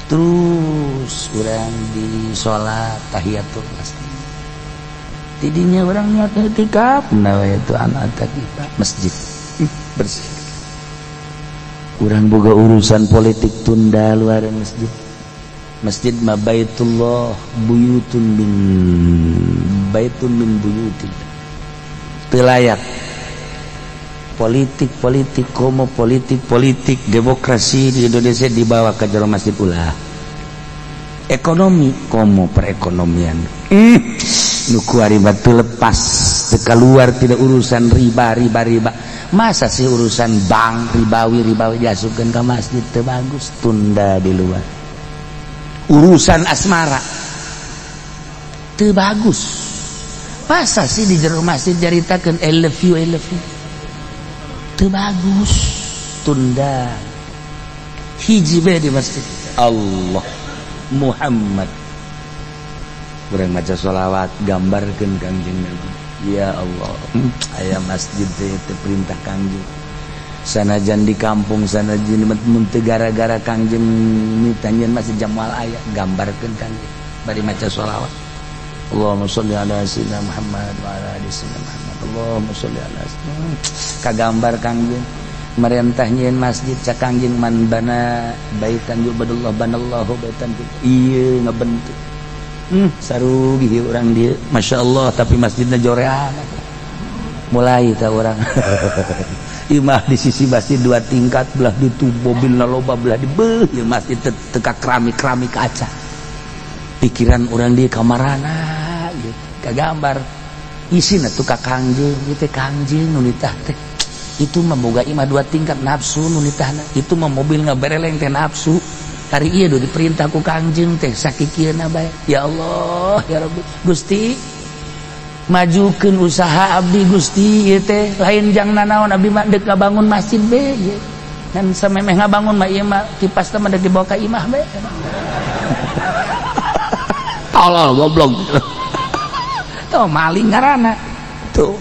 Terus urang di sholat tahiyatul masjid. Tidinya urang niat itikaf itu anak kita masjid bersih. Urang boga urusan politik tunda luar masjid. Masjid mah baitullah, buyutun min baitun min buyutin. Teu layak politik politik, komo politik politik demokrasi di Indonesia dibawa ke jero masjid, ulah. Ekonomi, komo perekonomian nu kuari batu lepas teu keluar, tidak urusan riba riba riba. Masa sih urusan bank ribawi ribawi diasupkeun ke masjid? Teu bagus, tunda di luar. Urusan asmara teu bagus. Masa sih di jero masjid caritakeun "I love you, I love you"? Teu bagus, tunda. Hiji be di masjid, Allah, Muhammad. Urang maca sholawat, gambarkeun Kangjeng Nabi. Ya Allah, aya masjid teh teu perintah Kangjeng. Sanajan di kampung, sanajan mun teu gara-gara Kangjeng mitanyeun masjid jamal aya. Gambarkeun Kangjeng bari maca sholawat, Allahumma sholli ala sayyidina Muhammad wa ala ali sayyidina Muhammad, Allahumma sholli ala sayyidina. Kagambar Kangjeng merentah nyieun masjid. Cak Kangjeng, man bana baitan yu'badullah banallahu baitan. Ieu ngabentuk sarugi urang dieu, Masya Allah, tapi masjidnya jorean. Mulai ta urang imah di sisi masjid dua tingkat, belah ditu mobil loba, belah di beuh ieu masjid teka keramik-keramik kaca. Pikiran urang di kamarana ieu kagambar isina tuh ka Kangjeng. Ieu teh Kangjeng nu nitah teh. Itu mah boga imah dua tingkat nafsu nu nitahna, itu mah mobil ngabereleng teh nafsu. Hari ieu do diperintah ku Kangjeng teh sakikieuna bae. Ya Allah, ya Rabbi, Gusti, majukeun usaha abdi, Gusti. Ieu teh lain jang nanaon, abdi mah deuk ngabangun masjid be ieu. Ngan samemeh ngabangun mah ieu mah kipas teh mah deuk dibawa ka imah be. Tolol, goblok tuh, maling ngaranna tuh.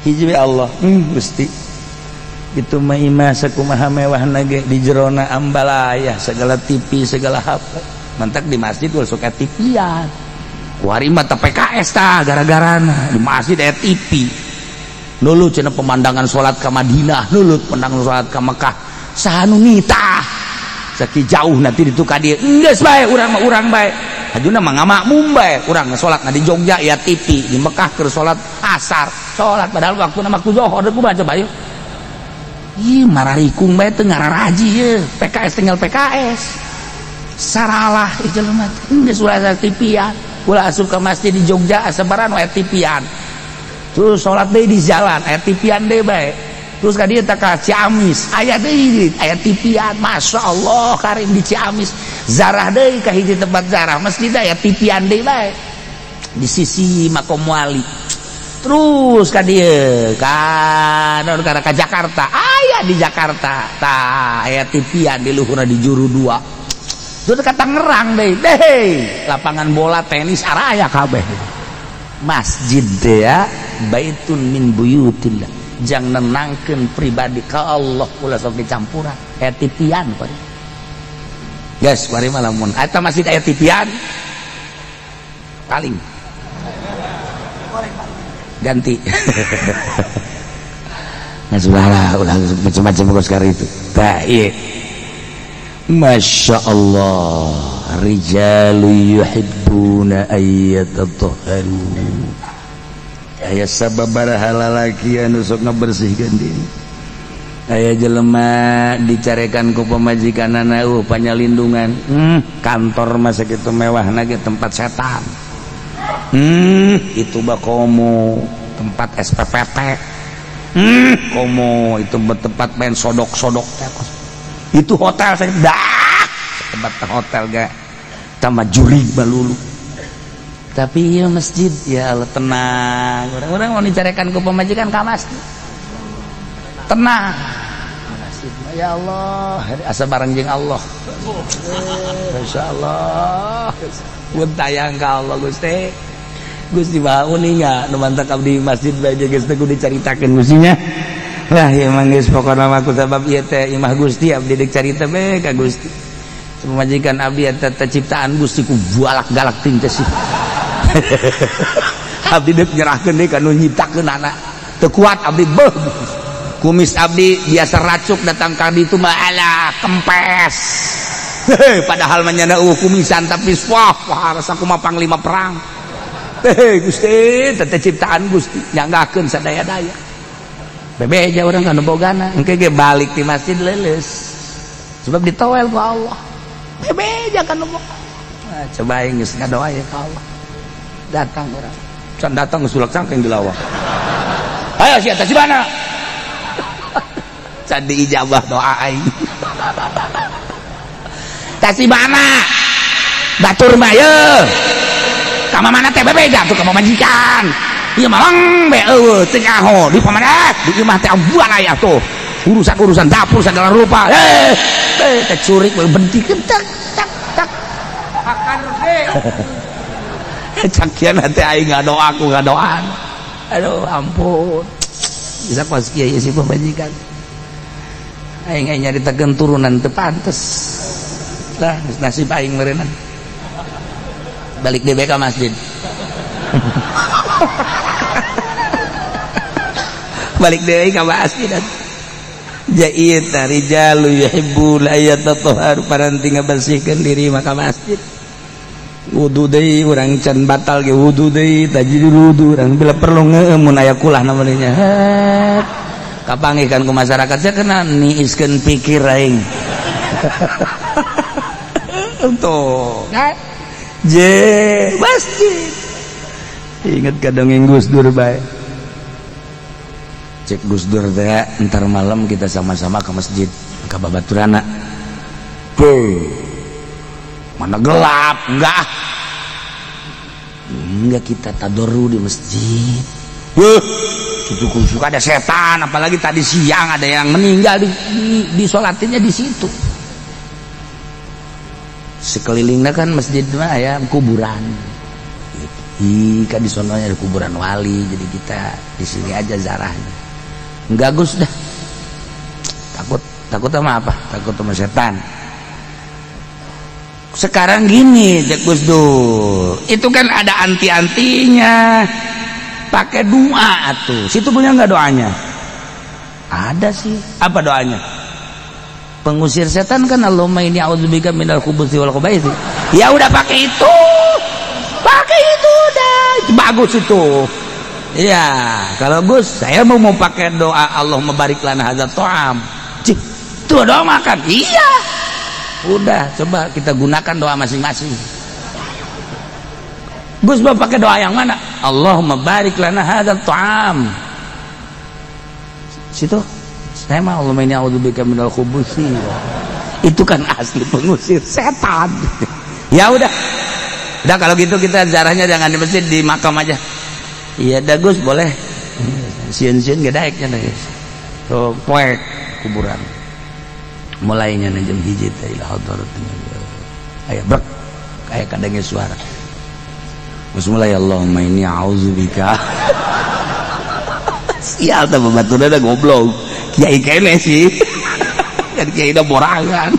Hiji Allah, Gusti, itu mah imah sakumaha mewah nage di jerona ambalaya segala TV, segala HP. Mantak di masjid ulah suka TV-an. Kuari mah teh PKS tah gara-garana di masjid aya TV. Nuluh cenah pemandangan salat ka Madinah, nuluh pemandangan salat ka Mekah. Saha nu nitah saki jauh nanti ditu ka dieu? Geus bae urang mah, urang bae hajuna mah ngamakmum bae. Urang salat di Jogja ya TV, di Mekah keur salat asar, salat padahal waktu waktu zuhur. Kumaha coba yuk? Ih, mararikung bae teu ngararaji ye. PKS tinggal PKS.
Saralah itu jelema teh geus ulah tipian. Ulah asup ka masjid di Jogja asabaran we tipian. Terus salat deui di jalan aya tipian deui bae. Terus ka dieu teh ka Ciamis aya deui aya tipian. Masya Allah karim di Ciamis. Zarah deui ka hiji tempat zarah masjid aya tipian deui bae. Di sisi makom wali. Terus ka dieu ka ka Jakarta aya di Jakarta tah aya tipian di luhurna di juru dua. Terus ka Tangerang deui deh lapangan bola tenis araya kabeh. Masjid teh ya baitun min buyutillah jang nenangkeun pribadi ka Allah ulah sok dicampuran aya tipian kuari. Guys kuari mah lamun eta masjid aya tipian paling ganti. Nah sudahlah, ulah macam-macam kok sekarang itu. Nah, iya. Masya Allah, rijalu yuhibbuna ayyatatahharu. Aya sababaraha lalaki anu sok ngabersihkeun diri. Aya jelema dicarekan ku pamajikanana panyalindungan. Kantor mah sakitu mewahna ge tempat setan. Itu bakomo tempat SPPT. Komo itu tempat main sodok-sodok. Itu hotel saya dah tempat hotel gak tambah juri balulu. Tapi iya masjid ya Allah tenang. Orang-orang mau dicarekan ku pamajikan ka masjid. Tenang. Masjid ya Allah, asa bareng jeung Allah. Masyaallah. Mun tayang ka Allah Gusti. Gusti maha uninga nu mantak abdi masjid bae geus teu kudu dicaritakeun Gustinya. Lah ieu mah geus pokona mah ku sabab ieu teh imah Gusti abdi deuk carita bae ka Gusti. Pamajikan abdi eta teh ciptaan Gusti ku galak-galak ting teh sih. Abdi deuk nyerahkeun deui ka nu nyiptakeun anak. Teu kuat abdi beuh. Kumis abdi biasa racuk datang ka ditu mah alah kempes. Padahal mah nyana eueuh kumisan tapi wah wah rasa kumaha panglima perang. Gusti teh ciptaan Gusti nyanggakeun sadaya-daya. Bebeja urang kana bogana engke ge balik di masjid leuleus. Sebab ditowel ku Allah. Bebeja kana boga. Nah, coba aing geus ngadoa ya ka Allah. Datang urang. Can datang geus sulak cangkeng di lawang. Ayo sia teh mana? Can diijabah doa aing. Tasi mana? Batur mah ye. Kama mana teh bebeja tuh ka pamajikan. Ieu malang be eueuh teu nyaho di pamana di imah teh ambuan aya tuh. Urusan-urusan dapur segala rupa. Teh curik we bentikeun tak tak tak.
Makan Rusdi.
Cakian teh aing ngadoa ku ngadoan. Aduh ampun. Bisa kos kieu si pamajikan. Aing aing nyaritakeun turunan teu pantes. Lah nasib aing meureunna. Balik DBK masjid. Balik deui ka masjid. Jait rijalu yuhibbu la yatatahhar paranti ngabersihkeun diri maka masjid. Wudu deui urang can batal ge wudu deui tajdidul wudu urang bila perlu ngeueum mun aya kulah namanya. Kapanggih kan ku masyarakat sia kena niiskeun pikir aing. Tuh kan J masjid. Ingat ka dongeng Gus Dur bae. Cek Gus Dur teh entar malam kita sama-sama ke masjid ke Babaturana. Beuh. Mana gelap? Enggak. Enggak kita tadoru di masjid. Beuh. Suka ada setan, apalagi tadi siang ada yang meninggal di disolatinnya di situ. Sekelilingnya kan masjid mah ya kuburan. Ih, kan di sononya ada kuburan wali, jadi kita di sini aja zarahnya. Enggak Gus dah. Takut, takut sama apa? Takut sama setan. Sekarang gini, cek Gus Dur. Itu kan ada anti-antinya. Pakai doa tuh. Situ punya enggak doanya? Ada sih. Apa doanya? Pengusir setan kan Allahumma inni a'udzubika minal khubuthi wal khaba'ith. Ya udah pakai itu. Pakai itu udah. Itu bagus itu. Iya, kalau Gus saya mau pakai doa Allahumma barik lana hadzal ta'am. Cik, itu doa makan. Iya. Udah, coba kita gunakan doa masing-masing. Gus, bapak pakai doa yang mana? Allahumma barik lana hadzal ta'am. Situ saya mah Allahumma inni a'udzubika minal khubuthi. Itu kan asli pengusir setan. Ya udah. Udah kalau gitu kita zarahnya jangan di masjid, di makam aja. Iya dah Gus, boleh. Sieun-sieun ge daek nya guys. Tuh poek kuburan. Mulainya na jam 1 teh ila hadratin. Aya brek aya kadenge suara. Geus mulai Allahumma inni a'udzubika. Sial teh babaturna da goblok. Kiai kene sih. Kan kiai da borangan.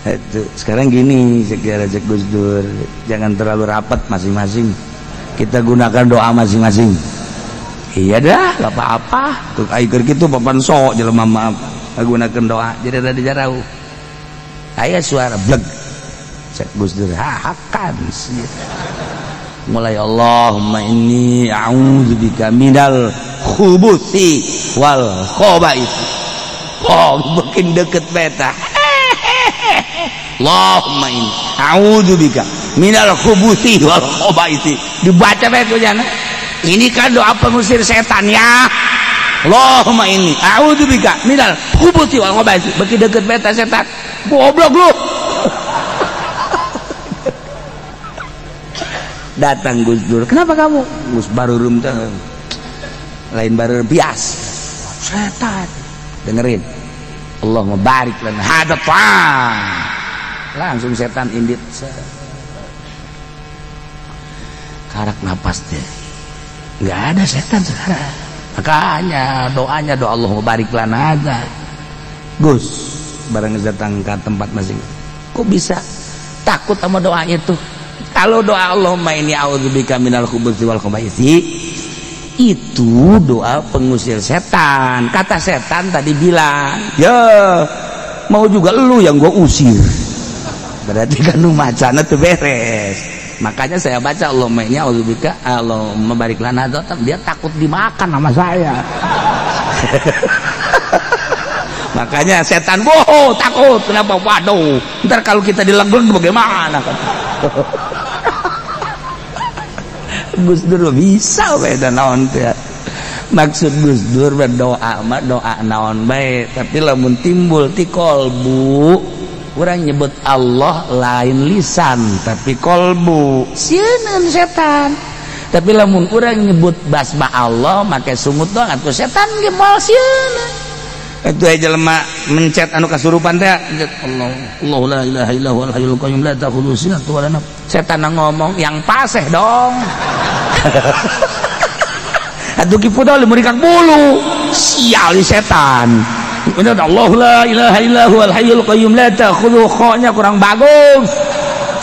Itu sekarang gini, segera cek Gus Dur, jangan terlalu rapat masing-masing. Kita gunakan doa masing-masing. Iya dah, gak apa-apa. Tuh air gitu papan sok jelema maaf. Gunakan doa jadi rada jarauh. Aya suara bleg. Cek Gus Dur, ha hakan sih. Mulai Allahumma inni a'udzubika minal khubuthi wal khaba'ith. Oh, makin deket beta. Allahumma inni a'udzubika minal khubuthi wal khaba'ith. Dibaca bae ku jana. Ini kan doa pengusir setan ya. Allahumma inni a'udzubika minal khubuthi wal khaba'ith. Makin deket beta setan. Goblok lu. Datang Gus Dur, kenapa kamu? Gus barurum teh. Lain baru bias. Setan. Dengerin. Allahumma barik lana hadza ta'am. Langsung setan indit. Karak napas deh. Enggak ada setan sekarang. Makanya doanya doa Allahumma barik lana hadza. Gus, bareng datang ke tempat masing. Kok bisa takut sama doa itu? Kalau doa Allahumma inni a'udzubika minal khubuthi wal khaba'isi itu doa pengusir setan. Kata setan tadi bilang, ya mau juga lu yang gua usir. Berarti kan nu macana tuh beres. Makanya saya baca Allahumma inni a'udzubika, Allahumma barik lana, dia takut dimakan sama saya. Makanya setan bohong, takut. Kenapa? Waduh, ntar kalau kita dilegeng bagaimana? Gus Dur bisa beda naon teh. Maksud Gus Dur berdoa mah doa naon bae, tapi lamun timbul ti kolbu, urang nyebut Allah lain lisan tapi kolbu. Sieun setan. Tapi lamun urang nyebut basma Allah make sungut doang atuh setan ge moal sieun. Itu aja jelema mencet anu kasurupan teh, Allah Allah la ilaha illa huwal hayyul qayyum la ta'khudhuhu sinatun wa la nawm. Setan ngomong yang paseh dong. Atuh ki pudol murikak bulu. Sial setan. Bener Allah la ilaha illa huwal hayyul qayyum la ta'khudhuhu, kho-nya kurang bagus.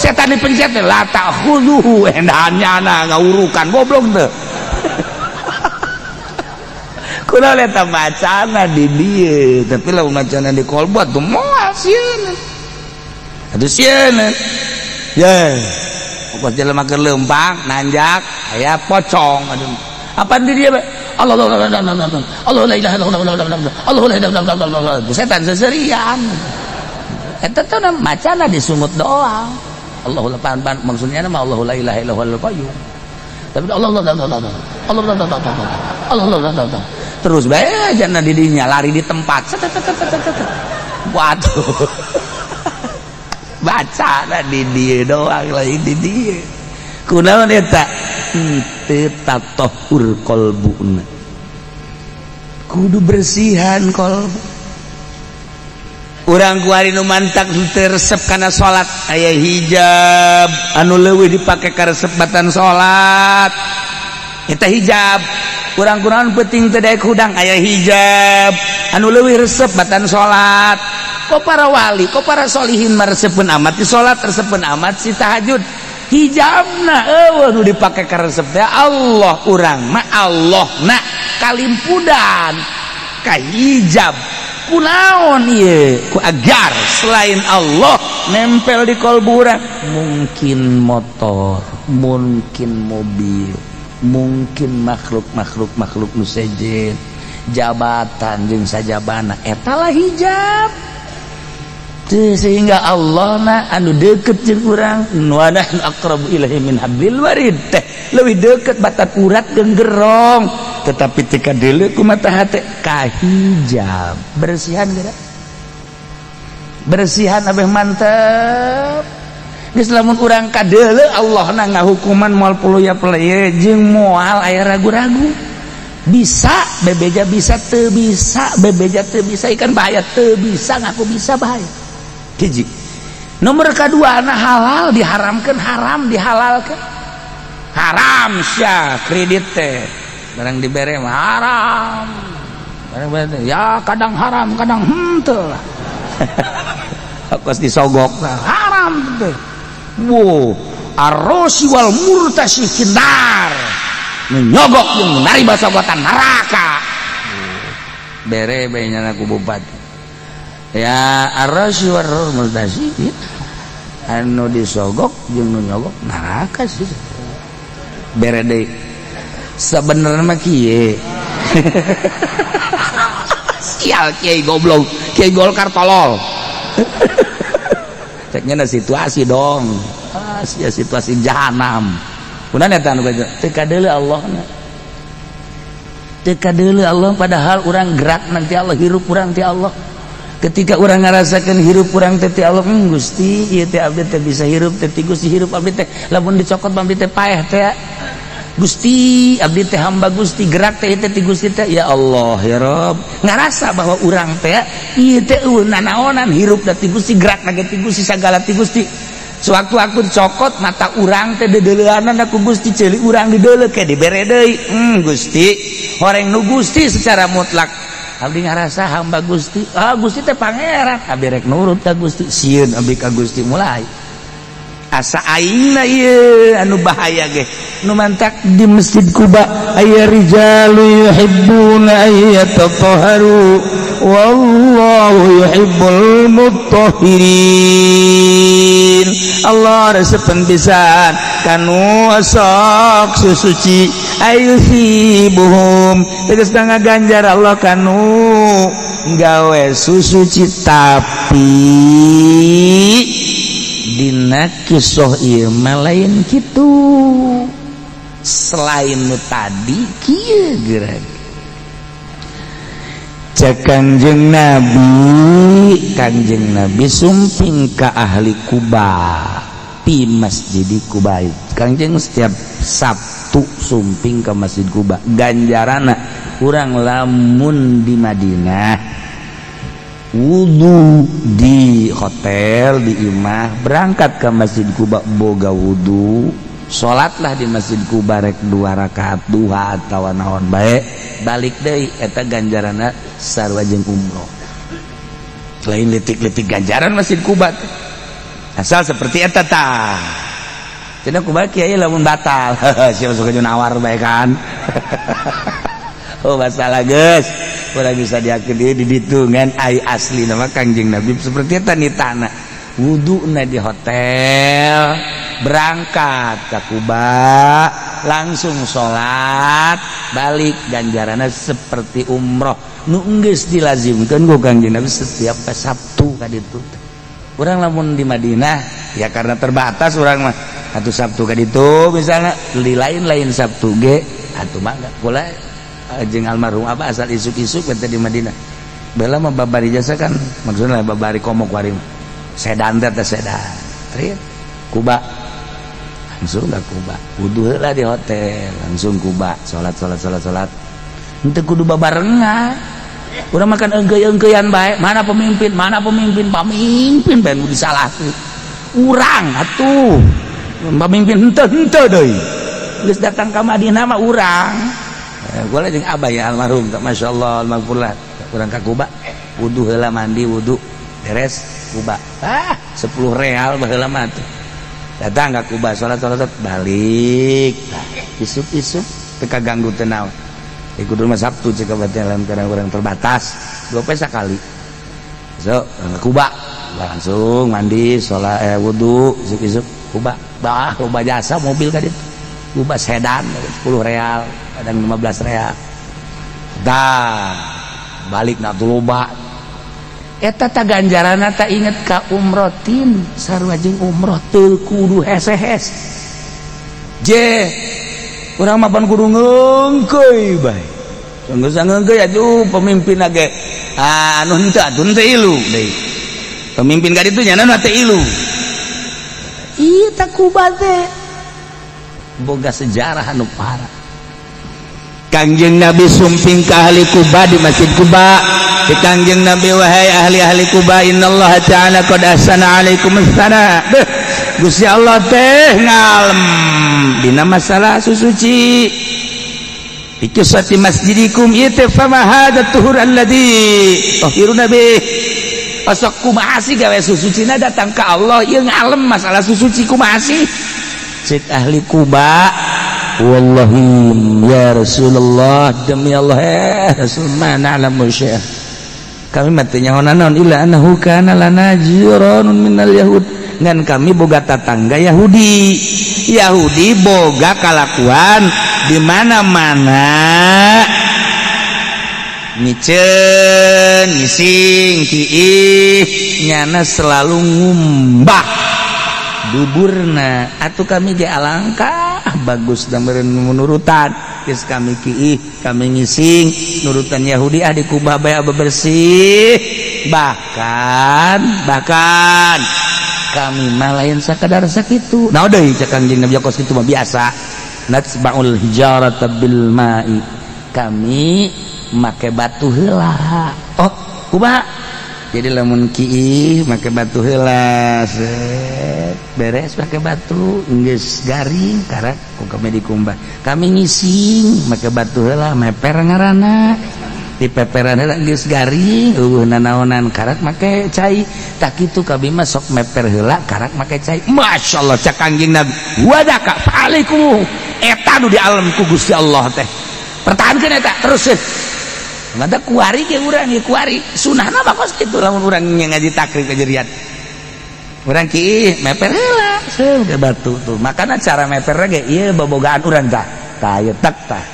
Setan dipencet la ta'khudhuhu endahannya na ngaurukan goblok teh. Kunaon eta macana di dieu, tapi lamun macana di kolbu atuh moal sieun. Atuh sieun. Ye. Pokok jelema keur leumpang nanjak aya pocong aduh. Apaan di dieu? Allah Allah Allah Allah la ilaha illallah Allah la ilaha illallah. Setan seserian. Eta teh macana disungut doang. Allahu la pan maksudnya mah Allahu la ilaha illallahul qayyum. Tapi Allah Allah Allah Allah Allah Allah Allah Allah Allah terus bae aja didinya lari di tempat. Waduh. Baca na di dieu doang lain di dieu. Kunaon eta? Henteu tatahhur qalbuna. Kudu bersihan qalbu. Urang kuari nu mantak teu resep kana salat, aya hijab anu leuwih dipake ka resep batan salat. Eta hijab. Urang kunaon penting teu daek hudang aya hijab anu leuwih resep batan salat. Kok para wali, kok para solihin mah resepeun amat di salat, resepeun amat si tahajud. Hijabna eueuh nu dipake ka resep teh Allah. Urang mah Allahna kalimpudan ka hijab. Kunaon ieu? Ku agar selain Allah nempel di kolbu urang. Mungkin motor, mungkin mobil, mungkin makhluk-makhluk makhluk nu sejen. Jabatan jeung sajabana eta lah hijab. Teu, sehingga Allah na anu deket jeung urang, wa nahnu aqrabu ilaihi min hablil warid teh leuwih deket batan urat jeung gerong, tetapi teu kadeuleu ku mata hate, kahijab. Bersihan geura, bersihan abeh mantep geus. Lamun urang kadeuleu Allah na ngahukuman moal puluya peleye jeung moal aya ragu-ragu. Bisa bebeja bisa, teu bisa bebeja teu bisa, ikan bahaya. Teu bisa ngaku bisa, bahaya. Hiji nomor kedua, anak halal diharamkan, haram dihalalkan. Haram sia kredit teh, barang dibere mah haram, barang bere ya kadang haram kadang henteu lah. Kos disogok nah, haram teh. Wow, ar-rasyi wal murtasyi finnar, menyogok jeung menerima sogotan neraka. Bere bae nya ku bupati ya, ar-rasyi wal murtasyi, anu disogok jeung nu nyogok neraka sih. Bere deui sebenarnya mah kieu. Sial, kiai goblok, kiai Golkar tolol. Ceknya na situasi dong. Ah, sia situasi jahanam. Kunaon eta anu teu kadeuleu Allah na? Teu kadeuleu Allah, padahal urang gerak nanti Allah, hirup urang ti Allah. Ketika urang ngarasakeun hirup urang teh ti Allah, Gusti, ieu teh abdi teh bisa hirup teh ti Gusti, hirup abdi teh lamun dicokot abdi teh paeh teh. Gusti, abdi teh hamba Gusti, gerak teh teh ti Gusti teh. Ya Allah, ya Rob, ngarasa bahwa urang teh ieu teh euweuh nanaonan, hirup da ti Gusti, gerak na ti Gusti, sagala ti Gusti. Sewaktu-waktu dicokot mata urang teh dedeuleuanan ku Gusti, ceuli urang dideuleu ke dibere deui. Gusti, horeng nu Gusti secara mutlak. Abdi ngarasa hamba Gusti. Ah, Gusti teh pangeran, abdi rek nurut ka Gusti, sieun abdi ka Gusti. Mulai asa aingna ieu anu bahaya ge, nu mantak di Masjid Quba aya rijalu yuhibbuna ay yatatahharu wallahu yuhibbul mutahhirin. Allah resepen pisan kanu sok susuci, ayusibuhum, tegas ngaganjar Allah kanu gawe susuci. Tapi dina kisah ieu mah lain kitu. Selain nu tadi, kieu geura cek Kangjeng Nabi. Kangjeng Nabi sumping ka ahli Kuba pi Masjid Kuba. Kangjeng setiap Sabtu sumping ke Masjid Kuba. Ganjarana urang lamun di Madinah wudhu di hotel, di imah, berangkat ke Masjid Kuba boga wudhu, salatlah di Masjid Kuba rek dua rakaat duha atau naon bae, balik deui, eta ganjaranna sarua jeung umroh. Lain letik-letik ganjaran Masjid Kuba teh, asal seperti eta tah. Cenah kumaha kiai lamun batal? Siapa suka nawar bae kan. Oh, masalah geus urang bisa diakini di ditu, ngan ai asli nama Kangjeng Nabi seperti eta nitana wuduna di hotel, berangkat ke Kuba, langsung sholat, balik, ganjarannya seperti umroh. Nu geus dilazimkeun ku Kangjeng Nabi setiap Sabtu ka ditu. Urang lamun di Madinah ya karena terbatas urang mah atau Sabtu ka ditu misalnya, di lain-lain Sabtu ge atuh mangga. Kula jeung almarhum apa asal isuk-isuk bete di Madinah bela mah babari jasa kan, maksudnya babari komok wari sedan teh, sedan trit Kuba, langsung ke Kuba, wudu heula di hotel, langsung Kuba, salat salat salat salat, henteu kudu babarengan. Urang makan engkeu-engkeuyan bae, mana pemimpin, mana pemimpin, pemimpin bae nu disalahkeun. Urang atuh pemimpin henteu henteu deui. Geus datang ka Madinah mah urang. Gua jeung abah ya almarhum, masyaallah, almarhum, urang ka Kuba, wudu heula, mandi wudu beres, Kuba. Ah, 10 real baheula mah tuh. Datang ka Kuba, salat salat, balik. Isuk-isuk teu kaganggu teu naon. Kudu mah Sabtu cek berarti dalam karena orang terbatas dua poe sekali. So ke Kuba langsung mandi, sholat, wudu, isuk-isuk Kuba. Bah, loba jasa mobil ka ditu Kuba, sedan 10 real, kadang 15 real. Tah balik na tuh loba eta ta ganjaranna ta inget ka umrotin sarua jeung umroh teu kudu hese-hese je urang mah pan kudu ngeungkeuy bae geus ngeungkeuy atuh pemimpin ge anu henteu atuh henteu ilu deui pemimpin ka ditu nya teu ilu. Ieu tah Kuba teh boga sejarah anu parah.
Kangjeng Nabi sumping ka ahli Kuba di Masjid Kuba. Di Kangjeng Nabi, wahai ahli-ahli Kuba, innallaha ta'ala qad ahsana alaikum sana. Gusti Allah teh ngalem dina masalah susuci. Bi qissati masjidikum ieu teh, fama hadza tuhur alladzi tahiruna bih. Pasok kumaha sih gawe susucina datang ke Allah ieu ngalem masalah susuci kumaha sih? Cek ahli Kuba,
wallahi ya Rasulullah, demi Allah ya Rasul, ma na'lamu syai'an, kami mah teu nyaho naon, illa annahu kana lana jiranun minal yahud, ngan kami boga tatangga Yahudi. Yahudi boga kalakuan di mana-mana miceun, ngising, kiih, nyana selalu ngumbah duburna. Atuh kami ge alangkah bagus dan menurutan geus kami kiih, kami ngising nurutan Yahudi. Ah, di Kubah bae bersih, bahkan bahkan kami mah lain sakadar sakitu. Nah deui cek Kangjeng Nabi, kos kitu mah biasa, natsba'ul hijarata bil ma'i, kami make batu heula. Oh, kumaha? Jadi lamun kiih make batu heula, set, beres make batu geus garing, karak ku kami dikumbah. Kami ngising make batu heula, meper ngaranna, di peperan heula geus garing, eueuh nanaonan, karak make cai. Tak kitu kami mah sok meper heula, karak make cai.
Masyaallah, cek Kangjeng Nabi, wadaka fa'alaikum, eta nu di alam ku Gusti Allah teh pertahankeun eta terus eh.
Mata kuari ke urang ya, kuari sunahna mah kos kitu. Lamun urang ngaji takrib kajerian, urang kiih meper heula seuh ke batu tuh. Makana cara meper ge ieu bobogaan urang tah tah ieu tak tah.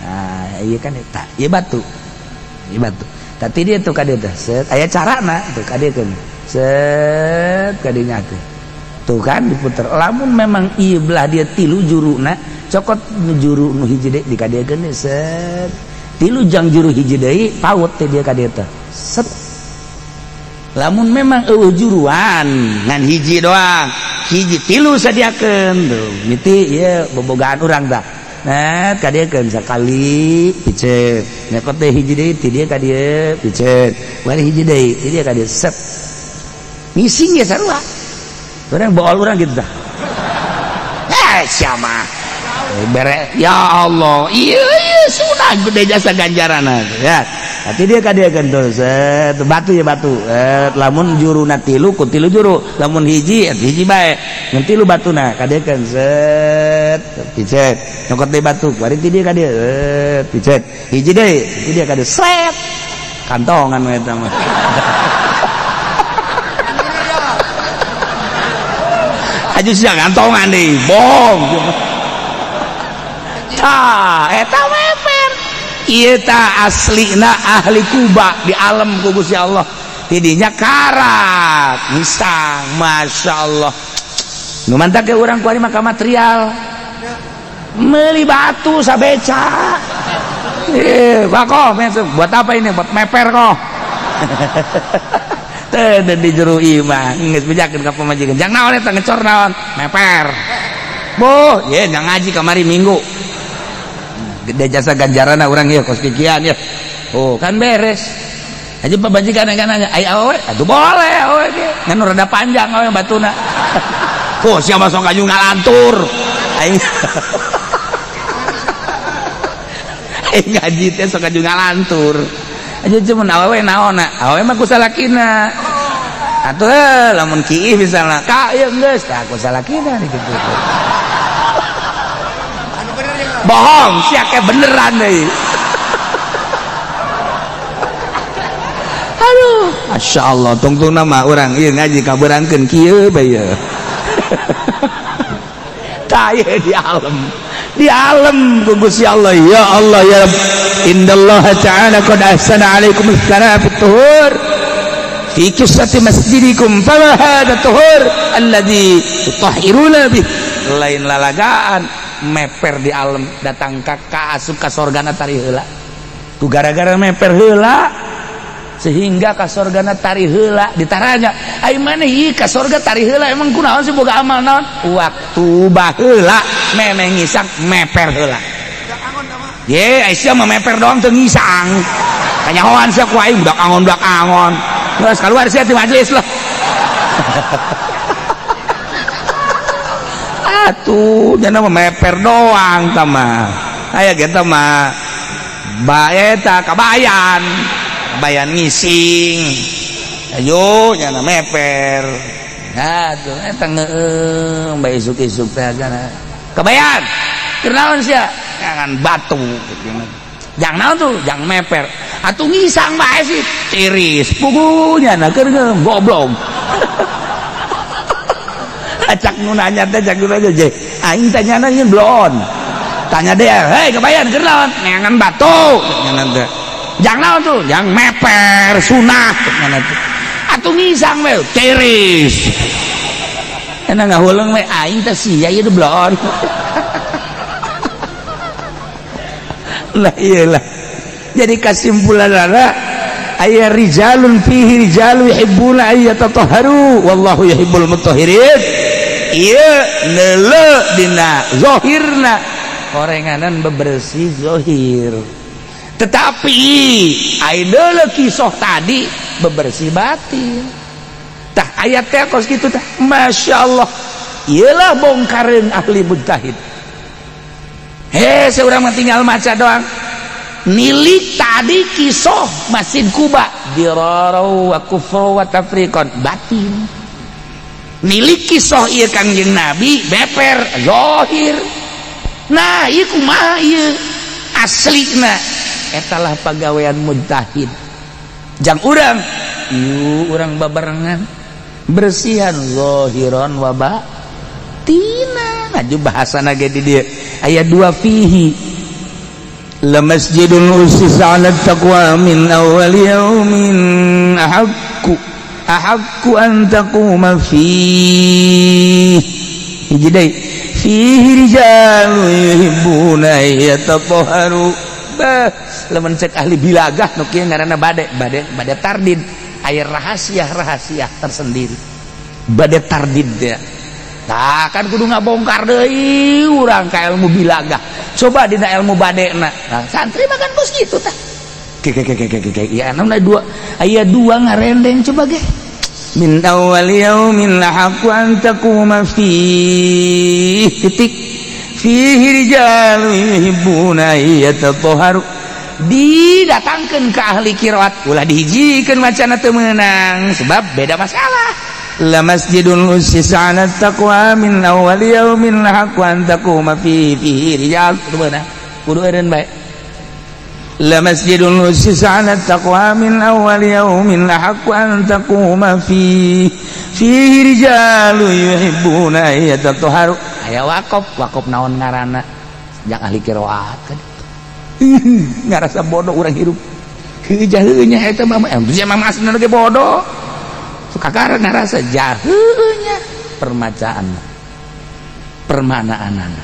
Nah, ieu kan tah ieu batu, ieu batu tadi dia tuh ka dieu teh, set, aya carana tuh ka dieu kan, set, ka dinya teh tuh kan diputer. Lamun memang ieu belah dia tilu juruna, cokot juru nu hiji deui di ka dieu geus, set, tilu jang juru hiji deui, paut teh dia ka dieu teh, set. Lamun memang eueuh juruan ngan hiji doang, hiji tilu sadiakeun tuh miti ieu bobogaan urang tah. Nah, ka dieu keun sakali piceun, nyokot deui hiji deui ti dieu ka dieu, piceun bari hiji deui ti dieu ka dieu, set. Ngising ya sarua urang bool urang gitu tah. Eh, siapa bere ya Allah, iya iya sudah gede jasa ganjaran ya. Nanti dia ka dia kan tuh, set, batu ya batu. Eh, lamun juruna tilu ku tilu juru, lamun hiji hiji bae, ngan tilu batuna ka dia kan, set, picet, nyokot deui batu bari ti dia ka dia, set, picet, hiji deui ti dia ka dia, set, kantongan we eta mah.
Aju sia kantongan deui, bohong. Tah eta meper ieu tah aslina ahli Kuba di alam ku Gusti Allah tidinya karak misang. Masya Allah, nu mantak ge urang kuari maka material meuli batu sabeca. Eh, kok buat apa ini? Buat meper kok. Teu di jero imah geus bejakeun ka pamajikan, jang naon eta ngecor naon? Meper. Boh, ye jang ngaji kamari minggu. Gede jasa ganjaran urang ieu kos kikian ya. Oh, kan beres. Aja pamajikan kan nanya, "Ai awewe?" Atuh boleh awewe ge. Ngan rada panjang awewe batuna. Oh, siapa sok aju ngalantur. Aing aing ngaji teh sok aju ngalantur. Aja cuman awewe naonna? Awewe mah ku salakina. Atuh lamun kiih misalna, ka ieu geus tah ku salakina kitu. Bohong, sia ke beneran deui. Aduh, Masya Allah, tungtungna mah urang ieu ngaji kabeurangkeun kieu bae ieu. Tah ieu di alam. Di alam ku Gusti Allah, ya Allah ya Rabb, innallaha ta'ala qad ahsana alaikum tsana fit tuhur fi qissati masjidikum, fama hadha tuhur alladhi tutahhiruna bih. Lain lalagaan meper di alam datang ka asup ka sorgana tari heula ku gara-gara meper heula sehingga ka sorgana tari heula. Ditaranya, ai maneh ieu ka sorga tari heula, emang kunaon sih, boga amal naon? Waktu baheula memeh ngisang meper heula. Ye, Aisyah mah meper doang teu ngisang. Kanyahoan sia ku aing budak angon, budak angon. Terus keluar sia ti majelis lah. Atuh, jana mah meper doang tah mah. Aya ge tah mah ba eta kabayan. Kabayan ngising. Ayo jana meper. Nah, tuh eta ngeueung bae isuk-isuk teh jana. Kabayan. Keur naon sia? Jangan batu. Jangan naon tuh, jangan meper. Atuh ngisang bae sih, tiris. Pugunya na keur goblok. Acak nu nanya teh, cak nu nanya je. Aing tanya nanya belon. Tanya dia, "Hei, kebayan keur naon?" Neangan batu. Nyangan teh. Jangan naon tuh, jangan meper sunah nyangan teh. Atuh ngisang we, tiris. Enak ngahuleung we aing teh sia ieu belon. Lah iyalah. Jadi kesimpulan rara aya rijalun fihi rijalu yuhibbuna ay yatatahharu wallahu yuhibbul mutahhirin. Ieu neuleu dina zahirna orenganan bebersih zahir. Tetapi ai deuleu kisah tadi bebersih batin. Tah ayat teh kos kitu tah. Masyaallah. Ieulah bongkareun ahli mujtahid. Heh, seorang mah tinggal maca doang. Nilik tadi kisah Masjid Quba dirarau wa kufru wa tafriqan batin. Nilik kisah ieu Kangjeng Nabi beper zahir. Nah, ieu kumaha ieu aslina? Eta lah pagawean mujtahid. Jang urang, ieu urang babarengan bersihan zahiran wa batina. Ngaju bahasana ge di dieu ayat 2 fihi la masjidun usisa 'ala taqwa min awwal yawmin ahaqqu an taquma fihi. Hiji deui fihi rijalun yuhibbuna yatatahharu. Bah, lamun cek ahli bilagah nu kieu ngaranna bade bade bade tardid, aya rahasia-rahasia tersendiri bade tardid ya. Nah, kan kudu ngabongkar deui urang ka ilmu bilagah. Coba dina ilmu badena. Nah, santri mah kan kos kitu tah. Ke ke ke ke ke ya anu dua aya dua ngarendeng coba ge. Min awwal yaumin lahaqqu an taquma fihi titik fihi rijalun yuhibbuna yatatahharu. Didatangkeun ka ahli qiraat ulah dihijikeun macana teu meunang sebab beda masalah. La masjidun ussisa 'ala taqwa min awwal yaumin lahaqqu an taquma fihi fihi rijal. Kudu beunang, kudu eureun bae. La masjidun ussisa 'ala taqwa min awwal yaumin lahaqqu an taquma fihi fihi rijalun yuhibbuna yatatahharu. Aya waqaf, waqaf naon ngaranna? Jang ahli qiraat kan. Ngarasa bodoh urang hirup. Heuh jaheunya eta mah, emang aslinya ge bodoh. Kakara ngarasa jaheunya permacaan, permanaanana,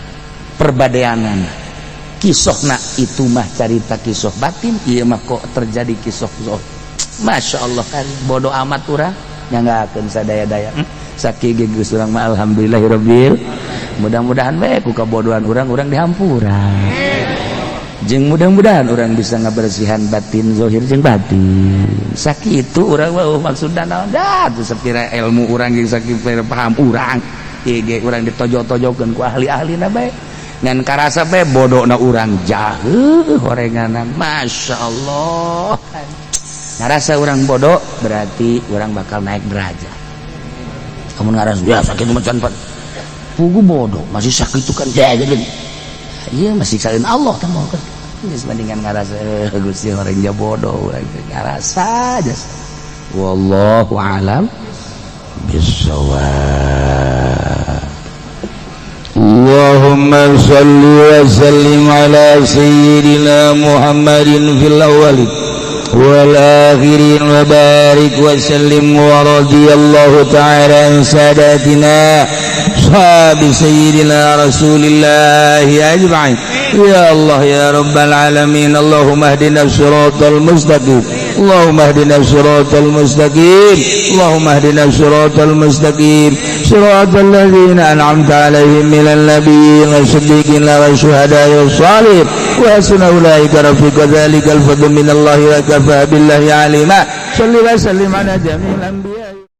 perbadeanana, kisahna itu mah carita kisah batin, ieu mah kok terjadi kisah zahir. Masya Allah kan bodoh amat urang nyanggakeun sadaya-daya. Sakieu ge geus urang mah alhamdulillahirabbil. Mudah-mudahan bae ku kabodohan urang urang dihampura. Jeung mudah-mudahan orang bisa ngabersihan batin zahir jeung batin. Sakitu urang mah maksudna naon dah teu sapira ilmu urang jeung sakipira paham urang. Ieu ge urang ditojo-tojokeun ku ahli-ahlina bae. Ngan karasa bae bodona urang jaheuh horenganan. Masya Allah. Ngarasa urang bodoh berarti urang bakal naik derajat. Kamu ngarasa ya sakit mah can pugu bodoh masih sakit itu kan ya jadi. Iya masih salin Allah teh mau kan. Geus bandingan ngarasa Gusti orang ja bodoh urang ngarasa aja. Wallahu alam bissawab.
اللهم صل وسلم على سيدنا محمد في الأولين والآخرين وبارك وسلم ورضي الله تعالى عن ساداتنا أصحاب سيدنا رسول الله أجمعين. يا الله، يا رب العالمين، اللهم اهدنا الصراط المستقيم، اللهم اهدنا الصراط المستقيم، اللهم اهدنا الصراط المستقيم، صراط الذين أنعمت عليهم من النبيين والصديقين والشهداء والصالحين، وحسن أولئك رفيقا. ذلك الفضل من الله وكفى بالله عليما. صل وسلم على جميع الأنبياء.